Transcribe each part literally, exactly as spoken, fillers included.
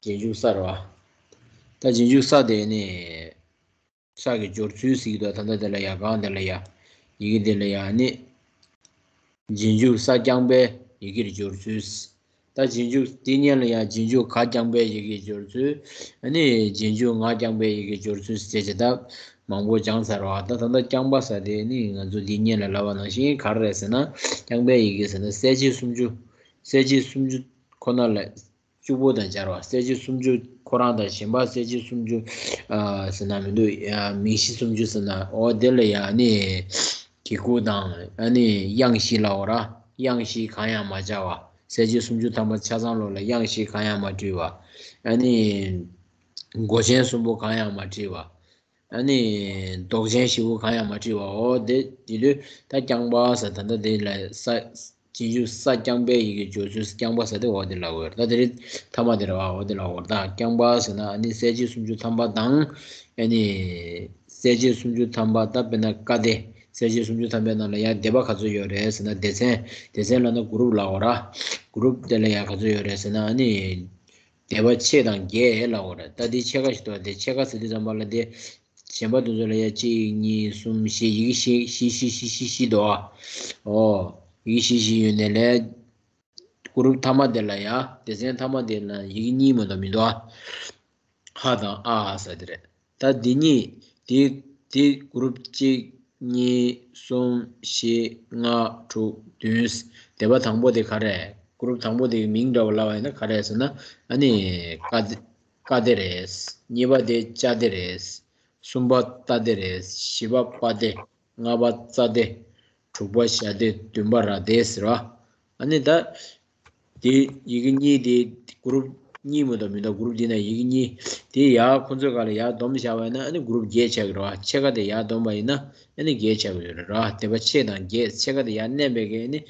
རྗེས་འཇུག་ས་རེད་བ། ད་རྗེས་འཇུག་ས་དེ་ནི། ས་གི་སྦྱོར་ཚུལ་ཟེར་གྱི་འདུག་ད་ལྟ་དེ་ལ་ཡ་གང་དེ་ལ་ཡ། ཡི་གེ་དེ་ལ་ཡ་ནི། རྗེས་འཇུག་ས་རྐྱང་པའི་ཡི་གེར་སྦྱོར་ཚུལ། ད་རྗེས་འཇུག་དེ་སྔོན་ལ་ཡ་རྗེས་འཇུག་ག་རྐྱང་པའི་ཡི་གེར་སྦྱོར་ཚུལ། ཨ་ནི་རྗེས་འཇུག་ང་རྐྱང་པའི་ཡི་གེར་སྦྱོར་ཚུལ་ཟེར་བྱས་ད། མང་པོ་སྦྱངས་ཚར་བ། ད་ད་ལྟ་རྐྱང་པ་ཟེར་དེ་ནི་ང་ཚོ་འདི་སྔོན་ལ་ལབ་པ་ནང་བཞིན་ག་རེ་རེད་ཟེར་ན། རྐྱང་པའི་ཡི་གེ་ཟེར་ན་གསལ་བྱེད་སུམ་ཅུ། གསལ་བྱེད་སུམ་ཅུ་ཁོ་ན་ལ། གཅིག་པོ་དང་སྦྱར་བ། གསལ་བྱེད་སུམ་ཅུ་ཁོ་རང་དང་གཞན་པ་གསལ་བྱེད་སུམ་ཅུ། ཨ་ཟེར་ན་མི་འདུག་ཡ་མིང་གཞི་སུམ་ཅུ་ཟེར་ན། འོ་དེ་ལ་ཡ་ནི་གི་གུ་དང་། ཨ་ནི་དབྱངས་བཞི་ལ། འོ་ར། དབྱངས་བཞི་གང་ཡང་མ་སྦྱར་བ། གསལ་བྱེད་སུམ་ཅུ་ཐམ་པ་ཆ་ཚང་ལོ་ལ་དབྱངས་བཞི་གང་ཡང་མ་བྲིས་པ། ཨ་ནི་མགོ་ཅན་གསུམ་པོ་གང་ཡང་མ་བྲིས་པ། ཨ་ནི་འདོགས་ཅན་བཞི་པོ་གང་ཡང་མ་བྲིས་པ། འོ་དེ་དེ་དུས་ད་རྐྱང་པ་ཟེར། ད་ལྟ་དེ་ལ་ས། རྗེས་འཇུག་ས་རྐྱང་པའི་ཡི་གེ་སྦྱོར་ཚུལ། རྐྱང་པ་ཟེར་དེ་འོ་དེ་ལ་འོ་ར། ད་དེ་རིང་ཐ་མ་དེ་རེད་བ། འོ་དེ་ལ་འོ་ར། ད་རྐྱང་པ་ཟེར་ན་ཨ་ནི་གསལ་བྱེད་སུམ་ཅུ་ཐམ་པ་དང་། ཨ་ནི་གསལ་བྱེད་སུམ་ཅུ་ཐམ་པ། ད་དཔེར་ན་ཀ་སྡེ། གསལ་བྱེད་སུམ་ཅུ་ཐམ་པའི་ནང་ལ་ཡང་སྡེ་པ་ག་ཚོད་ཡོད་རེད་ཟེར་ན། སྡེ་ཚན། སྡེ་ཚན་ལབ་ན་གུ་རུབ་ལབ་འོ་ར། གུ་རུབ་དེ་ལ་ཡང་ག་ཚོད་ཡོད་རེད་ཟེར་ན། ཨ་ནི་སྡེ་པ་ཕྱེད་དང་བརྒྱད་ལབ་འོ་ར། ད་དེ་ཕྱེད་ཀ་ཞིག་འདུག་དེ་ཕྱེད་ཀ་ཟེར་དུས་ཙམ་པ་ལ་དེ། གཞན་པ་དེ་ཚོ་ལ་ཡ་གཅིག་གཉིས་གསུམ་བཞི། ཡི་གེ་བཞི་བཞི་བཞི་བཞི་བཞི་བཞི་འདུག་ཨ། འོ། ཡི་གེ་བཞི་བཞི་ཡོད་ནས་ལས། གུ་རུབ་ཐ་མ་དེ་ལ་ཡ། སྡེ་ཚན་ཐ་མ་དེ་ལ་ཡི་གེ་གཉིས་མ་གཏོགས་མི་འདུག་ཨ། ཧ་དང་ཨ་ཟེར་དེ་རེད། ད་འདི་གཉིས། དེ་དེ་གུ་རུབ་གཅིག་གཉིས་གསུམ་བཞི་ལྔ་དྲུག་བདུན། སྡེ་པ་དང་པོ་དེ་ག་རེ། གུ་རུབ་དང་པོ་དེ་གི་མིང་འདྲ་བོ་ལབ་པ་ཡིན་ན་ག་རེ་ཟེར་ན། ཨ་ནི་ཀ་སྡེ། ཀ་སྡེ་རེད། གཉིས་པ་དེ་ཅ་སྡེ་རེད། གསུམ་པ་ཏ་སྡེ་རེད། བཞི་པ་པ་སྡེ། ལྔ་པ་ཙ་སྡེ། དྲུག་པ་ཞ་སྡེ། བདུན་པ་ར་སྡེ་ཟེར་བ། ཨ་ནི་ད། དེ་ཡི་གེ་གཉིས་དེ་གུ་རུབ་གཉིས་མ་གཏོགས་མི་འདུག་གུ་རུབ་འདི་ན་ཡི་གེ་གཉིས། དེ་ཡར་ཁོ་ཚོའི་སྒང་ལ་ཡར་བསྡོམས་བཞག་པ་ཡིན་ན་ཨ་ནི་གུ་རུབ་བརྒྱད་ཆགས་ཀྱི་རེད་བ། ཕྱེད་ཀ་དེ་ཡར་བསྡོམས་པ་ཡིན་ན་ཨ་ནི་བརྒྱད་ཆགས་ཀྱི་ཡོད་རེད་ར། སྡེ་པ་ཕྱེད་དང་བརྒྱད། ཕྱེད་ཀ་དེ་ཡར་མནན་པའི་གི་ཨ་ནི་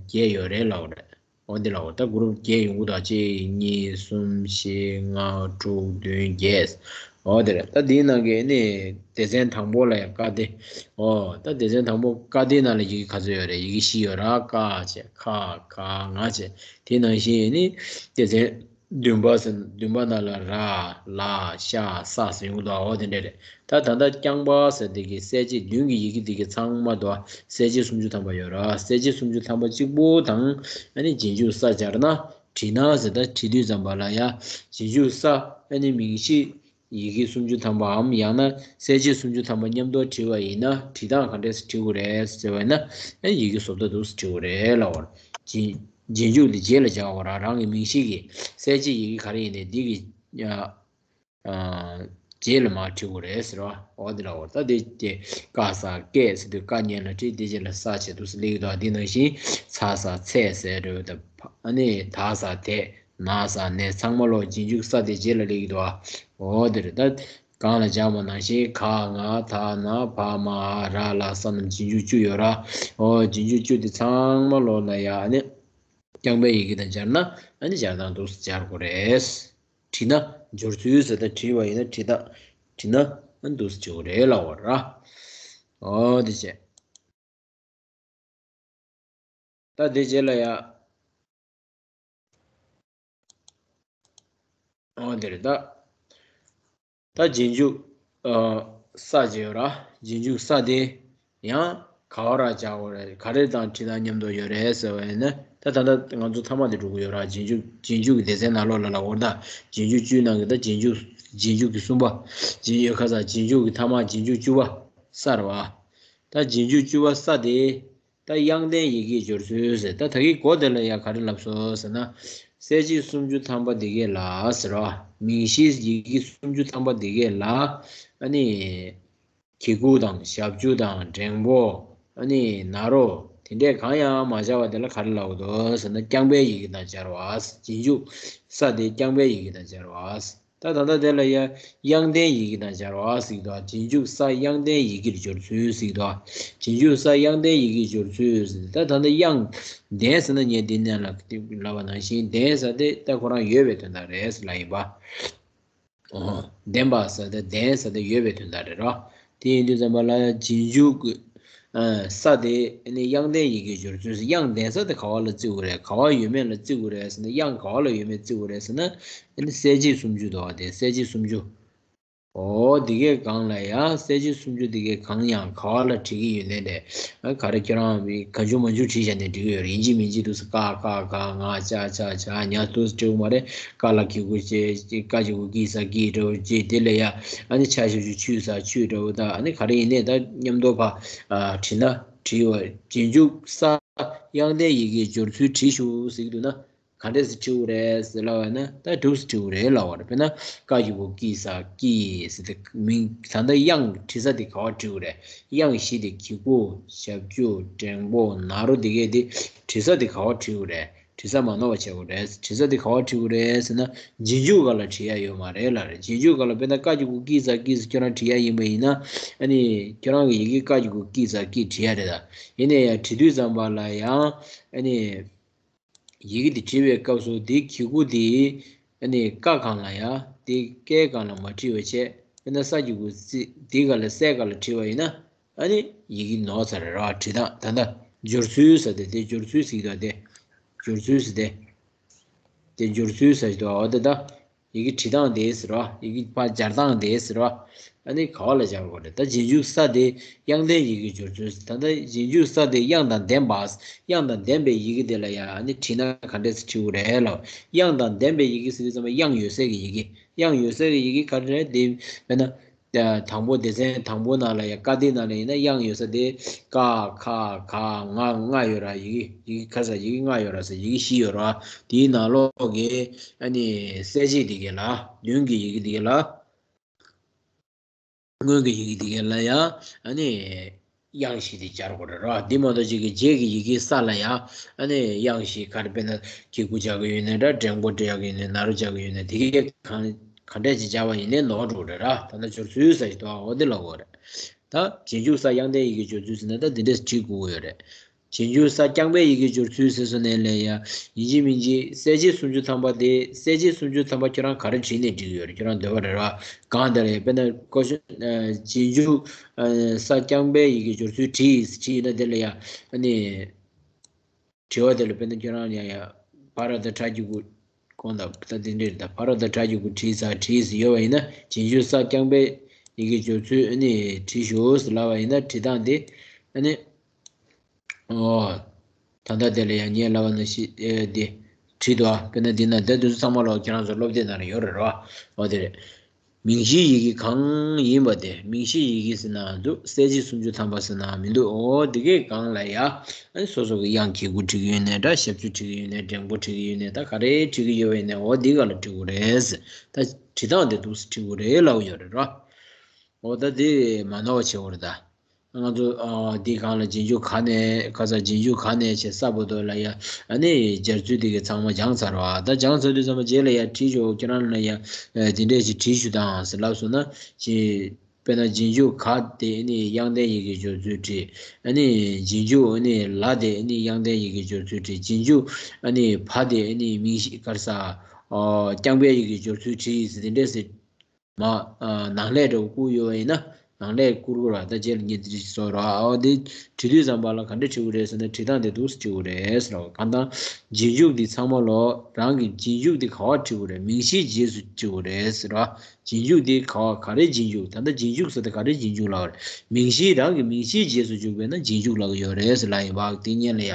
བརྒྱད་ཡོད་རེད་ལབ་པ་རེད། འོ་འདི་ལ་འོ། ད་གུ་རུབ་བརྒྱད་ཡོང་གི་འདུག་གཅིག་གཉིས་གསུམ་བཞི་ལྔ་དྲུག་བདུན་བརྒྱད། འོ་དེ་རེད། ད་འདིའི་ནང་གི་ནི་སྡེ་ཚན་དང་པོ་ལ་ཡང་ཀ་སྡེ། འོ་ད་སྡེ་ཚན་དང་པོ་ཀ་སྡེའི་ནང་ལ་ཡི་གེ་ག་ཚོད་ཡོད་རེད། ཡི་གེ་བཞི་ཡོད་ར། ཀ་བྱས། ཁ། ག། ང་བྱས། དེ་ནང་བཞིན་ནི་སྡེ་ཚན་བདུན་པ་ཟེར། བདུན་པ་ནང་ལ་ར། ལ། ཤ། ས་ཟེར་ཡོང་གི་འདུག་འོ་དེ་འདྲ་རེད། ད་ད་ལྟ་རྐྱང་པ་ཟེར་དེ་གི་གསལ་བྱེད་མདུན་གྱི་ཡི་གེ་དེ་གི་ཚང་མ་དུ་གསལ་བྱེད་སུམ་ཅུ་ཐམ་པ་ཡོད་ར། གསལ་བྱེད་སུམ་ཅུ་ཐམ་པ་གཅིག་པུ་དང་ཨ་ནི་རྗེས་འཇུག་ས་སྦྱར་ན། བྲིས་ན་ཟེར། ད་བྲིས་དུས་ཙམ་པ་ལ་ཡ་རྗེས་འཇུག་ས། ཨ་ནི་མིང་གཞི་ཡི་གེ་སུམ་ཅུ་ཐམ་པའམ་ཡང་ན་གསལ་བྱེད་སུམ་ཅུ་ཐམ་པ་མཉམ་དུ་བྲིས་པ་ཡིན་ན་བྲིས་སྟངས་ག་འདྲས་སེ་བྲིས་དགོས་རེད་ཟེར་བ་ཡིན་ན། ཨ་ནི་ཡི་གེ་བཟོ་ལྟ་འདུག་སེ་བྲིས་དགོས་རེད་ལབ་པ་རེད། རྗེས་རྗེས་འཇུག་དེ་རྗེས་ལ་སྦྱར་བ་ར། རང་གི་མིང་གཞི་གི་གསལ་བྱེད་ཡི་གེ་ག་རེ་ཡིན་ནའི་འདི་གི། ཨ། རྗེས་ལ་མར་བྲིས་དགོས་རེད་ཟེར་བ། འོ་དེ་ལ་འོ། ད་དེ་དེ་ཀ་ས་ཀས་ཟེར་དུས་ཀ་སྔོན་ལ་བྲིས། དེ་རྗེས་ལ་ས་བྱས་འདུག་སེ་སླེབས་ཀྱི་འདུག་དེ་ནང་བཞིན་ཚ་ས་ཚད་ཟེར་རེད། ད་ཨ་ནི་ད་ས་དེ། ན་ས་ནས། ཚང་མ་ལོ་རྗེས་འཇུག་ས་དེ་རྗེས་ལ་སླེབས་ཀྱི་འདུག་འོ་དེ་རེད། ད་གང་ལ་སྦྱར་བ་ནང་བཞིན་ག་ང་ད་ན་བ་མ་འ་ར་ལ་ས་རྣམས་རྗེས་འཇུག་བཅུ་ཡོད་ར། འོ་རྗེས་འཇུག་བཅུ་དེ་ཚང་མ་ལོ་ལ་ཡ་ཨ་ནི་རྐྱང་པའི་ཡི་གེ་དང་སྦྱར་ན། ཨ་ནི་སྦྱར་སྟངས་འདུག་སེ་སྦྱར་དགོས་རེད། བྲིས་ན། སྦྱོར་ཚུལ་ཟེར། ད་བྲིས་པ་ཡིན་ན་བྲིས་སྟངས། བྲིས་ན་ཨ་འདུག་སེ་བྱེད་དགོས་རེད་ལབ་པ་ར། འོ་དེ་བྱས། ད་དེ་རྗེས་ལ་ཡ། འོ་དེ་རེད་ད། ད་རྗེས་འཇུག་ཨ། ས་ཅིག་ཡོད་ར། རྗེས་འཇུག་ས་དེ་ཡང་ག་བ་ར་སྦྱར་དགོས་རེད། ག་རེ་དང་བྲིས་སྟངས་མཉམ་དུ་ཡོད་རེད་ཟེར་བ་ཡིན་ན། ད་ད་ལྟ་ང་ཚོ་ཐ་མ་དེ་འགྲོ་གི་ཡོད་ར། རྗེས་འཇུག་རྗེས་འཇུག་གི་སྡེ་ཚན་ནང་ལོགས་ལ་ལབ་དགོས་རེད་ད། རྗེས་འཇུག་བཅུའི་ནང་གི་ད་རྗེས་འཇུག་རྗེས་འཇུག་གི་གསུམ་པ། རྗེས་ཁ་ས་རྗེས་འཇུག་གི་ཐ་མ་རྗེས་འཇུག་བཅུ་པ་ས་རེད་བ། ད་རྗེས་འཇུག་བཅུ་པ་ས་དེ། ད་དབྱངས་ལྡན་ཡི་གེའི་སྦྱོར་ཚུལ་ཟེར། ད་ད་གིན་གོ་དེ་ལ་ཡ་ག་རེ་ལབ་སོང་ཟེར་ན། གསལ་བྱེད་སུམ་ཅུ་ཐམ་པ་འདི་གས་ལ་ཟེར་བ། མིང་གཞིའི་ཡི་གེ་སུམ་ཅུ་ཐམ་པ་འདི་གས་ལ། ཨ་ནི། གི་གུ་དང་ཞབས་ཀྱུ་དང་འགྲེང་བུ། ཨ་ནི་ན་རོ། དེ་འདྲས་གང་ཡང་མ་སྦྱར་བ་དེ་ལ་ག་རེ་ལབ་དགོས་འདུག་ཟེར་ན། རྐྱང་པའི་ཡི་གེ་དང་སྦྱར་བ། རྗེས་འཇུག་ས་དེ་རྐྱང་པའི་ཡི་གེ་དང་སྦྱར་བ། ད་ད་ལྟ་དེ་ལ་ཡ་དབྱངས་ལྡན་ཡི་གེ་དང་སྦྱར་བ་ཟེར་གྱི་འདུག་རྗེས་འཇུག་ས་དབྱངས་ལྡན་ཡི་གེར་སྦྱོར་ཚུལ་ཟེར་གྱི་འདུག་རྗེས་འཇུག་ས་དབྱངས་ལྡན་ཡི་གེར་སྦྱོར་ཚུལ་ཟེར། ད་ད་ལྟ་དབྱངས་ལྡན་ཟེར་ན་ངས་འདི་ནས་ལབ་ལབ་པ་ནང་བཞིན་ལྡན་ཟེར་དེ་ད་ཁོ་རང་ཡོད་པའི་དོན་དག་རེད་ཟེར་ལབ་ཡིན་པ། ཨོ། ལྡན་པ་ཟེར་དེ་ལྡན་ཟེར་དེ་ཡོད་པའི་དོན་དག་རེད་རོ། དེ་ཡིན་དུས་ཙམ་པ་ལ་རྗེས་འཇུག་གི་ ས་དེ་ནི་དབྱངས་ལྡན་ཡི་གེ་སྦྱོར་ཚུལ། དབྱངས་ལྡན་ས་དེ་ག་བ་ལ་བརྩི་དགོས་རེད། ག་བ་ཡོད་མེད་ལ་བརྩི་དགོས་རེད་ཟེར་ན། དབྱངས་ག་བ་ལ་ཡོད་མེད་བརྩི་དགོས་རེད་ཟེར་ན། ཨ་ནི་གསལ་བྱེད་སུམ་ཅུ་དོ། དེ་གསལ་བྱེད་སུམ་ཅུ། འོ་འདི་གའི་སྒང་ལ་ཡང་གསལ་བྱེད་སུམ་ཅུ་འདི་གའི་སྒང་ཡང་ག་བ་ལ་བྲིས་ཀྱི་ཡོད་ནའི་རེད། ཨ་ག་རེ་ཁྱོད་རང་གང་བྱུང་མང་བྱུང་བྲིས་བཞག་ནས་འགྲིག་གི་ཡོད་རེད། ཡིན་གཅིག་མིན་གཅིག་འདུག་ཟེར། ཀ་ཁ་ག་ང་ཅ་ཆ་ཇ་ཉ་འདུག་ཟེར་བྲིས་དགོས་མ་རེད། ཀ་ལ་གི་གུ་ཀྱེ། ཀ་གི་གུ་ཀི་ས་ཀི་འདྲ་བོ་ཅིག་དེ་ལ་ཡ་ཨ་ནི་ཆ་ཞབས་ཀྱུ་ཆུ་ས་ཆུ་འདྲ་བོ། ད་ཨ་ནི་ག་རེ་ཡིན་ནའི་ད་མཉམ་དུ་ཕར་བྲིས་ན་བྲིས་པ། རྗེས་འཇུག་ས་དབྱངས་ལྡན་ཡི་གེའི་སྦྱོར་ཚུལ་བྲིས་ཤོག་ཟེར་གྱི་འདུག་ན། ག་འདྲས་སེ་བྲིས་དགོས་རེད་ཟེར་ལབ་པ་ན། ད་འདུག་སེ་བྲིས་དགོས་རེད་ལབ་པ་རེད། དཔེར་ན་ཀ་གི་གུ་ཀི་ས་ཀི་ཟེར་ཏེ་མིང་། ད་ལྟ་དབྱངས་བྲིས་ས་དེ་ག་བ་བྲིས་དགོས་རེད། དབྱངས་བཞི་དེ་གི་གུ་ཞབས་ཀྱུ་འགྲེང་པོ་ན་རོ་དེ་གས་དེ་བྲིས་ས་དེ་ག་བ་བྲིས་དགོས་རེད། བྲིས་ས་མ་ནོར་བ་བྱེད་དགོས་རེད། བྲིས་ས་དེ་ག་བ་བྲིས་དགོས་རེད་ཟེར་ན། རྗེས་འཇུག་སྒང་ལ་བྲིས་ཡ་ཡོད་མ་རེད་ལབ་རེད། རྗེས་འཇུག་སྒང་ལ་དཔེར་ན་ཀ་གི་གུ་ཀི་ས་ཀི་ཟེར་ཁྱོད་རང་བྲིས་ཡ་ཡིན་པ་ཡིན་ན། ཨ་ནི་ཁྱོད་རང་གི་ཡི་གེ་ཀ་གི་གུ་ཀི་ས་ཀི་བྲིས་ཡ་རེད། ད་ཡིན་ནའི་ཡང་བྲིས་དུས་ཙམ་པ་ལ་ཡང་ཨ་ནི། ཡི་གེ་འདི་བྲིས་པའི་སྐབས་སུ་དེའི་གི་གུ་དེ་ཨ་ནི་ཀ་སྒང་ལ་ཡ། དེ་ཀའི་སྒང་ལ་མ་བྲིས་པ་བྱས། དཔེར་ན་ས་གི་གུ་སི་དེའི་སྒང་ལ་སའི་སྒང་ལ་བྲིས་པ་ཡིན་ན། ཨ་ནི་ཡི་གེ་ནོར་ཚར་རེད་ར། བྲིས་སྟངས་ད་ལྟ་སྦྱོར་ཚུལ་ཟེར་དེ། དེ་སྦྱོར་ཚུལ་ཟེར་གྱི་འདུག་སྟེ། སྦྱོར་ཚུལ་ཟེར་དེ། དེ་སྦྱོར་ཚུལ་ཟེར་གྱི་འདུག་འོ་དེ་ད། ཡི་གེ་བྲིས་སྟངས་དེ་ཟེར་བ། ཡི་གེ་ཕར་སྦྱར་སྟངས་དེ་ཟེར་བ། ཨ་ནི་ག་བ་ལ་སྦྱར་དགོས་རེད། ད་རྗེས་འཇུག་ས་དེ་དབྱངས་ལྡན་ཡི་གེ་སྦྱོར་ཚུལ། ད་ལྟ་རྗེས་འཇུག་ས་དེ་དབྱངས་དང་ལྡན་པ། དབྱངས་དང་ལྡན་པའི་ཡི་གེ་དེ་ལ་ཡ་ཨ་ནི་བྲིས་ན་ག་འདྲས་སེ་བྲིས་དགོས་རེད་ལབ། དབྱངས་དང་ལྡན་པའི་ཡི་གེ་ཟེར་དུས་ཙམ་པ་དབྱངས་ཡོད་སའི་གི་ཡི་གེ། དབྱངས་ཡོད་སའི་གི་ཡི་གེ་ག་རེ་རེད། དེ་དཔེར་ན། དང་པོ་སྡེ་ཚན་དང་པོ་ནང་ལ་ཡ། ཀ་དེ་ནང་ལ་ཡིན་ན་དབྱངས་ཡོད་ས་དེ་ཀ་ཁ་ག་ང་ལྔ་ཡོད་ར། ཡི་གེ་ཡི་གེ་ཁ་ས་ཡི་གེ་ལྔ་ཡོད་ར་ས། ཡི་གེ་བཞི་ཡོད་ར། དེའི་ནང་ལོགས་ཀྱི་ཨ་ནི་གསལ་བྱེད་དེ་གའི་ལ། མདུན་གྱི་ཡི་གེ་དེ་གའི་ལ། སྔོན་གྱི་ཡི་གེ་དེ་གའི་ལ་ཡ་ཨ་ནི་དབྱངས་བཞི་དེ་སྦྱར་དགོས་རེད་ར། དེ་མ་གཏོགས་ཅིག་གི་རྗེས་ཀྱི་ཡི་གེ་ས་ལ་ཡ་ཨ་ནི་དབྱངས་བཞི་ག་རེ། དཔེར་ན་གི་གུ་སྦྱར་གི་ཡོད་ནའི་འདྲ། འགྲེང་པོ་སྦྱར་གི་ཡོད་ནའི། ན་རོ་སྦྱར་གི་ཡོད་ནའི། དེ་གའི་གང་ག་འདྲས་ཅིག་སྦྱར་བ་ཡིན་ནའི་ནོར་འགྲོ་རེད་ར། ད་ལྟ་སྦྱོར་ཚུལ་ཟེར་གྱི་འདུག་འོ་དེ་ལབ་དགོས་རེད། ད་རྗེས་འཇུག་ས་དབྱངས་ལྡན་ཡི་གེ་སྦྱོར་ཚུལ་ཟེར་ན་ད་འདི་འདྲས་བྲིས་དགོས་ཀྱི་ཡོད་རེད། རྗེས་འཇུག་ས་རྐྱང་པའི་ཡི་གེ་སྦྱོར་ཚུལ་ཟེར་སོང་ནའི་ལ་ཡ། ཡིན་གཅིག་མིན་གཅིག་གསལ་བྱེད་སུམ་ཅུ་ཐམ་པ་དེ། གསལ་བྱེད་སུམ་ཅུ་ཐམ་པ་ཁྱོད་རང་ག་རེ་བྲིས་ནས་འགྲིག་གི་ཡོད་རེད། ཁྱོད་རང་འདོད་པ་རེད་ར། གང་ལྟར་ཡ། དཔེར་ན་ཀོ་ཤོན། རྗེས་འཇུག་ས་རྐྱང་པའི་ཡི་གེ་སྦྱོར་ཚུལ་བྲིས་བྲིས་ཡིན་ན་དེ་ལ་ཡ་ཨ་ནི། དྲི་བ་དེ་ལ་དཔེར་ན་ཁྱོད་རང་ཡང་ཡང་ཕ་ར་བཏགས་ཕྲ་གི་གུ། གོང་དང་ད་དེ་འདྲས་ད་ཕ་ར་བཏགས་ཕྲ་གི་གུ་བྲིས་ས་བྲིས་ས་ཡོད་པ་ཡིན་ན། རྗེས་འཇུག་ས་རྐྱང་པའི་ཡི་གེ་སྦྱོར་ཚུལ་ཨ་ནི་བྲིས་ཤོག་ཟེར་ལབ་པ་ཡིན་ན། བྲིས་སྟངས་དེ་ཨ་ནི། ཨོ། ད་ལྟ་དེ་ལ་ཡང་ངས་ལབ་པ་ནང་བཞིན་ཨེ་དེ་བྲིས་འདུག་ཨ། དཔེར་ན་འདི་ན་དེ་དུས་ཚང་མ་ལོག་ཁྱེད་རང་ཚོ་སློབ་དེབ་ནང་ལ་ཡོད་རེད་རོ། ཨོ་དེ་རེད། མིང་གཞིའི་ཡི་གེ་གང་ཡིན་པ་དེ། མིང་གཞིའི་ཡི་གེ་ཟེར་ན་འདུག་གསལ་བྱེད་སུམ་ཅུ་ཐམ་པ་ཟེར་ན་མི་འདུག་འོ་འདི་གའི་སྒང་ལ་ཡ། ཨ་ནི་སོ་སོ་གི་དབྱངས་གི་གུ་བྲིས་ཀྱི་ཡོད་ནའི་འདྲ། ཞབས་ཀྱུ་བྲིས་ཀྱི་ཡོད་ནའི། འགྲེང་པོ་བྲིས་ཀྱི་ཡོད་ནའི། ད་ག་རེ་བྲིས་ཀྱི་ཡོད་པ་ཡིན་ནའི་འོ་འདི་ག་ལ་བྲིས་དགོས་རེད། ད་བྲིས་སྟངས་དེ་འདུག་སེ་བྲིས་དགོས་རེད་ལབ་ཡོད་རེད་རོ། འོ་ད་དེ་མ་ནོར་བ་བྱེད་དགོས་རེད་ད། ང་ཚོ་ཨ་འདི་སྒང་ལ་རྗེས་འཇུག་ག་ནས་ག་ས། རྗེས་འཇུག་ག་ནས་བྱས་ས་བར་དུ་ལ་ཡ། ཨ་ནི་སྦྱར་ཚུལ་དེ་གའི་ཚང་མ་སྦྱངས་ཚར་བ། ད་སྦྱངས་ཚར་དུས་ཙམ་པ་རྗེས་ལ་ཡ་བྲིས་ཤོག་ཁྱེད་རང་ལ་ཡ་ཨ་དེ་འདྲས་ཞིག་བྲིས་ཤོག་དང་ཟེར་ལབ་སོང་ན། ཅི། དཔེར་ན་རྗེས་འཇུག་ག་དེ་ཨ་ནི་དབྱངས་ལྡན་ཡི་གེ་སྦྱོར་ཚུལ་བྲིས། ཨ་ནི་རྗེས་འཇུག་ཨ་ནི་ལ་དེ་ཨ་ནི་དབྱངས་ལྡན་ཡི་གེ་སྦྱོར་ཚུལ་བྲིས། རྗེས་འཇུག་ཨ་ནི་བ་དེ་ཨ་ནི་མིང་གཞི་ག་རེ་ཟ། ཨོ་རྐྱང་པའི་ཡི་གེ་སྦྱོར་ཚུལ་བྲིས་ཟེར་དེ་འདྲས་ཟེར། མ། ཨ་ནང་ལས་འདྲ་བོ་བསྐུར་ཡོད་པ་ཡིན་ན། ནང་ལས་བསྐུར་དགོས་ར། ད་རྗེས་ལ་ངས་འདི་བཟོ་ར། ཨོ་འདི་བྲིས་དུས་ཙམ་པ་ལ་ག་འདྲ་བྲིས་དགོས་རེད་ཟེར་ན། བྲིས་སྟངས་དེ་འདུག་སེ་བྲིས་དགོས་རེད་ཟེར་བ། གང་ལྟར་རྗེས་འཇུག་འདི་ཚང་མ་ལོ་རང་གི་རྗེས་འཇུག་འདི་ག་པར་བྲིས་དགོས་རེད། མིང་གཞིའི་རྗེས་སུ་བྲིས་དགོས་རེད་ཟེར་བ། རྗེས་འཇུག་འདི་ག་པར་ག་རེ་རྗེས་འཇུག་ད་ལྟ་རྗེས་འཇུག་ཟེར་དེ་ག་རེ་རྗེས་འཇུག་ལབ་པ་རེད། མིང་གཞི། རང་གི་མིང་གཞིའི་རྗེས་སུ་འཇུག་པས་ན་རྗེས་འཇུག་ལབ་ཀྱི་ཡོད་རེད་ཟེར་ལབ་ཡིན་པ། དེ་སྔོན་ལ་ཡ།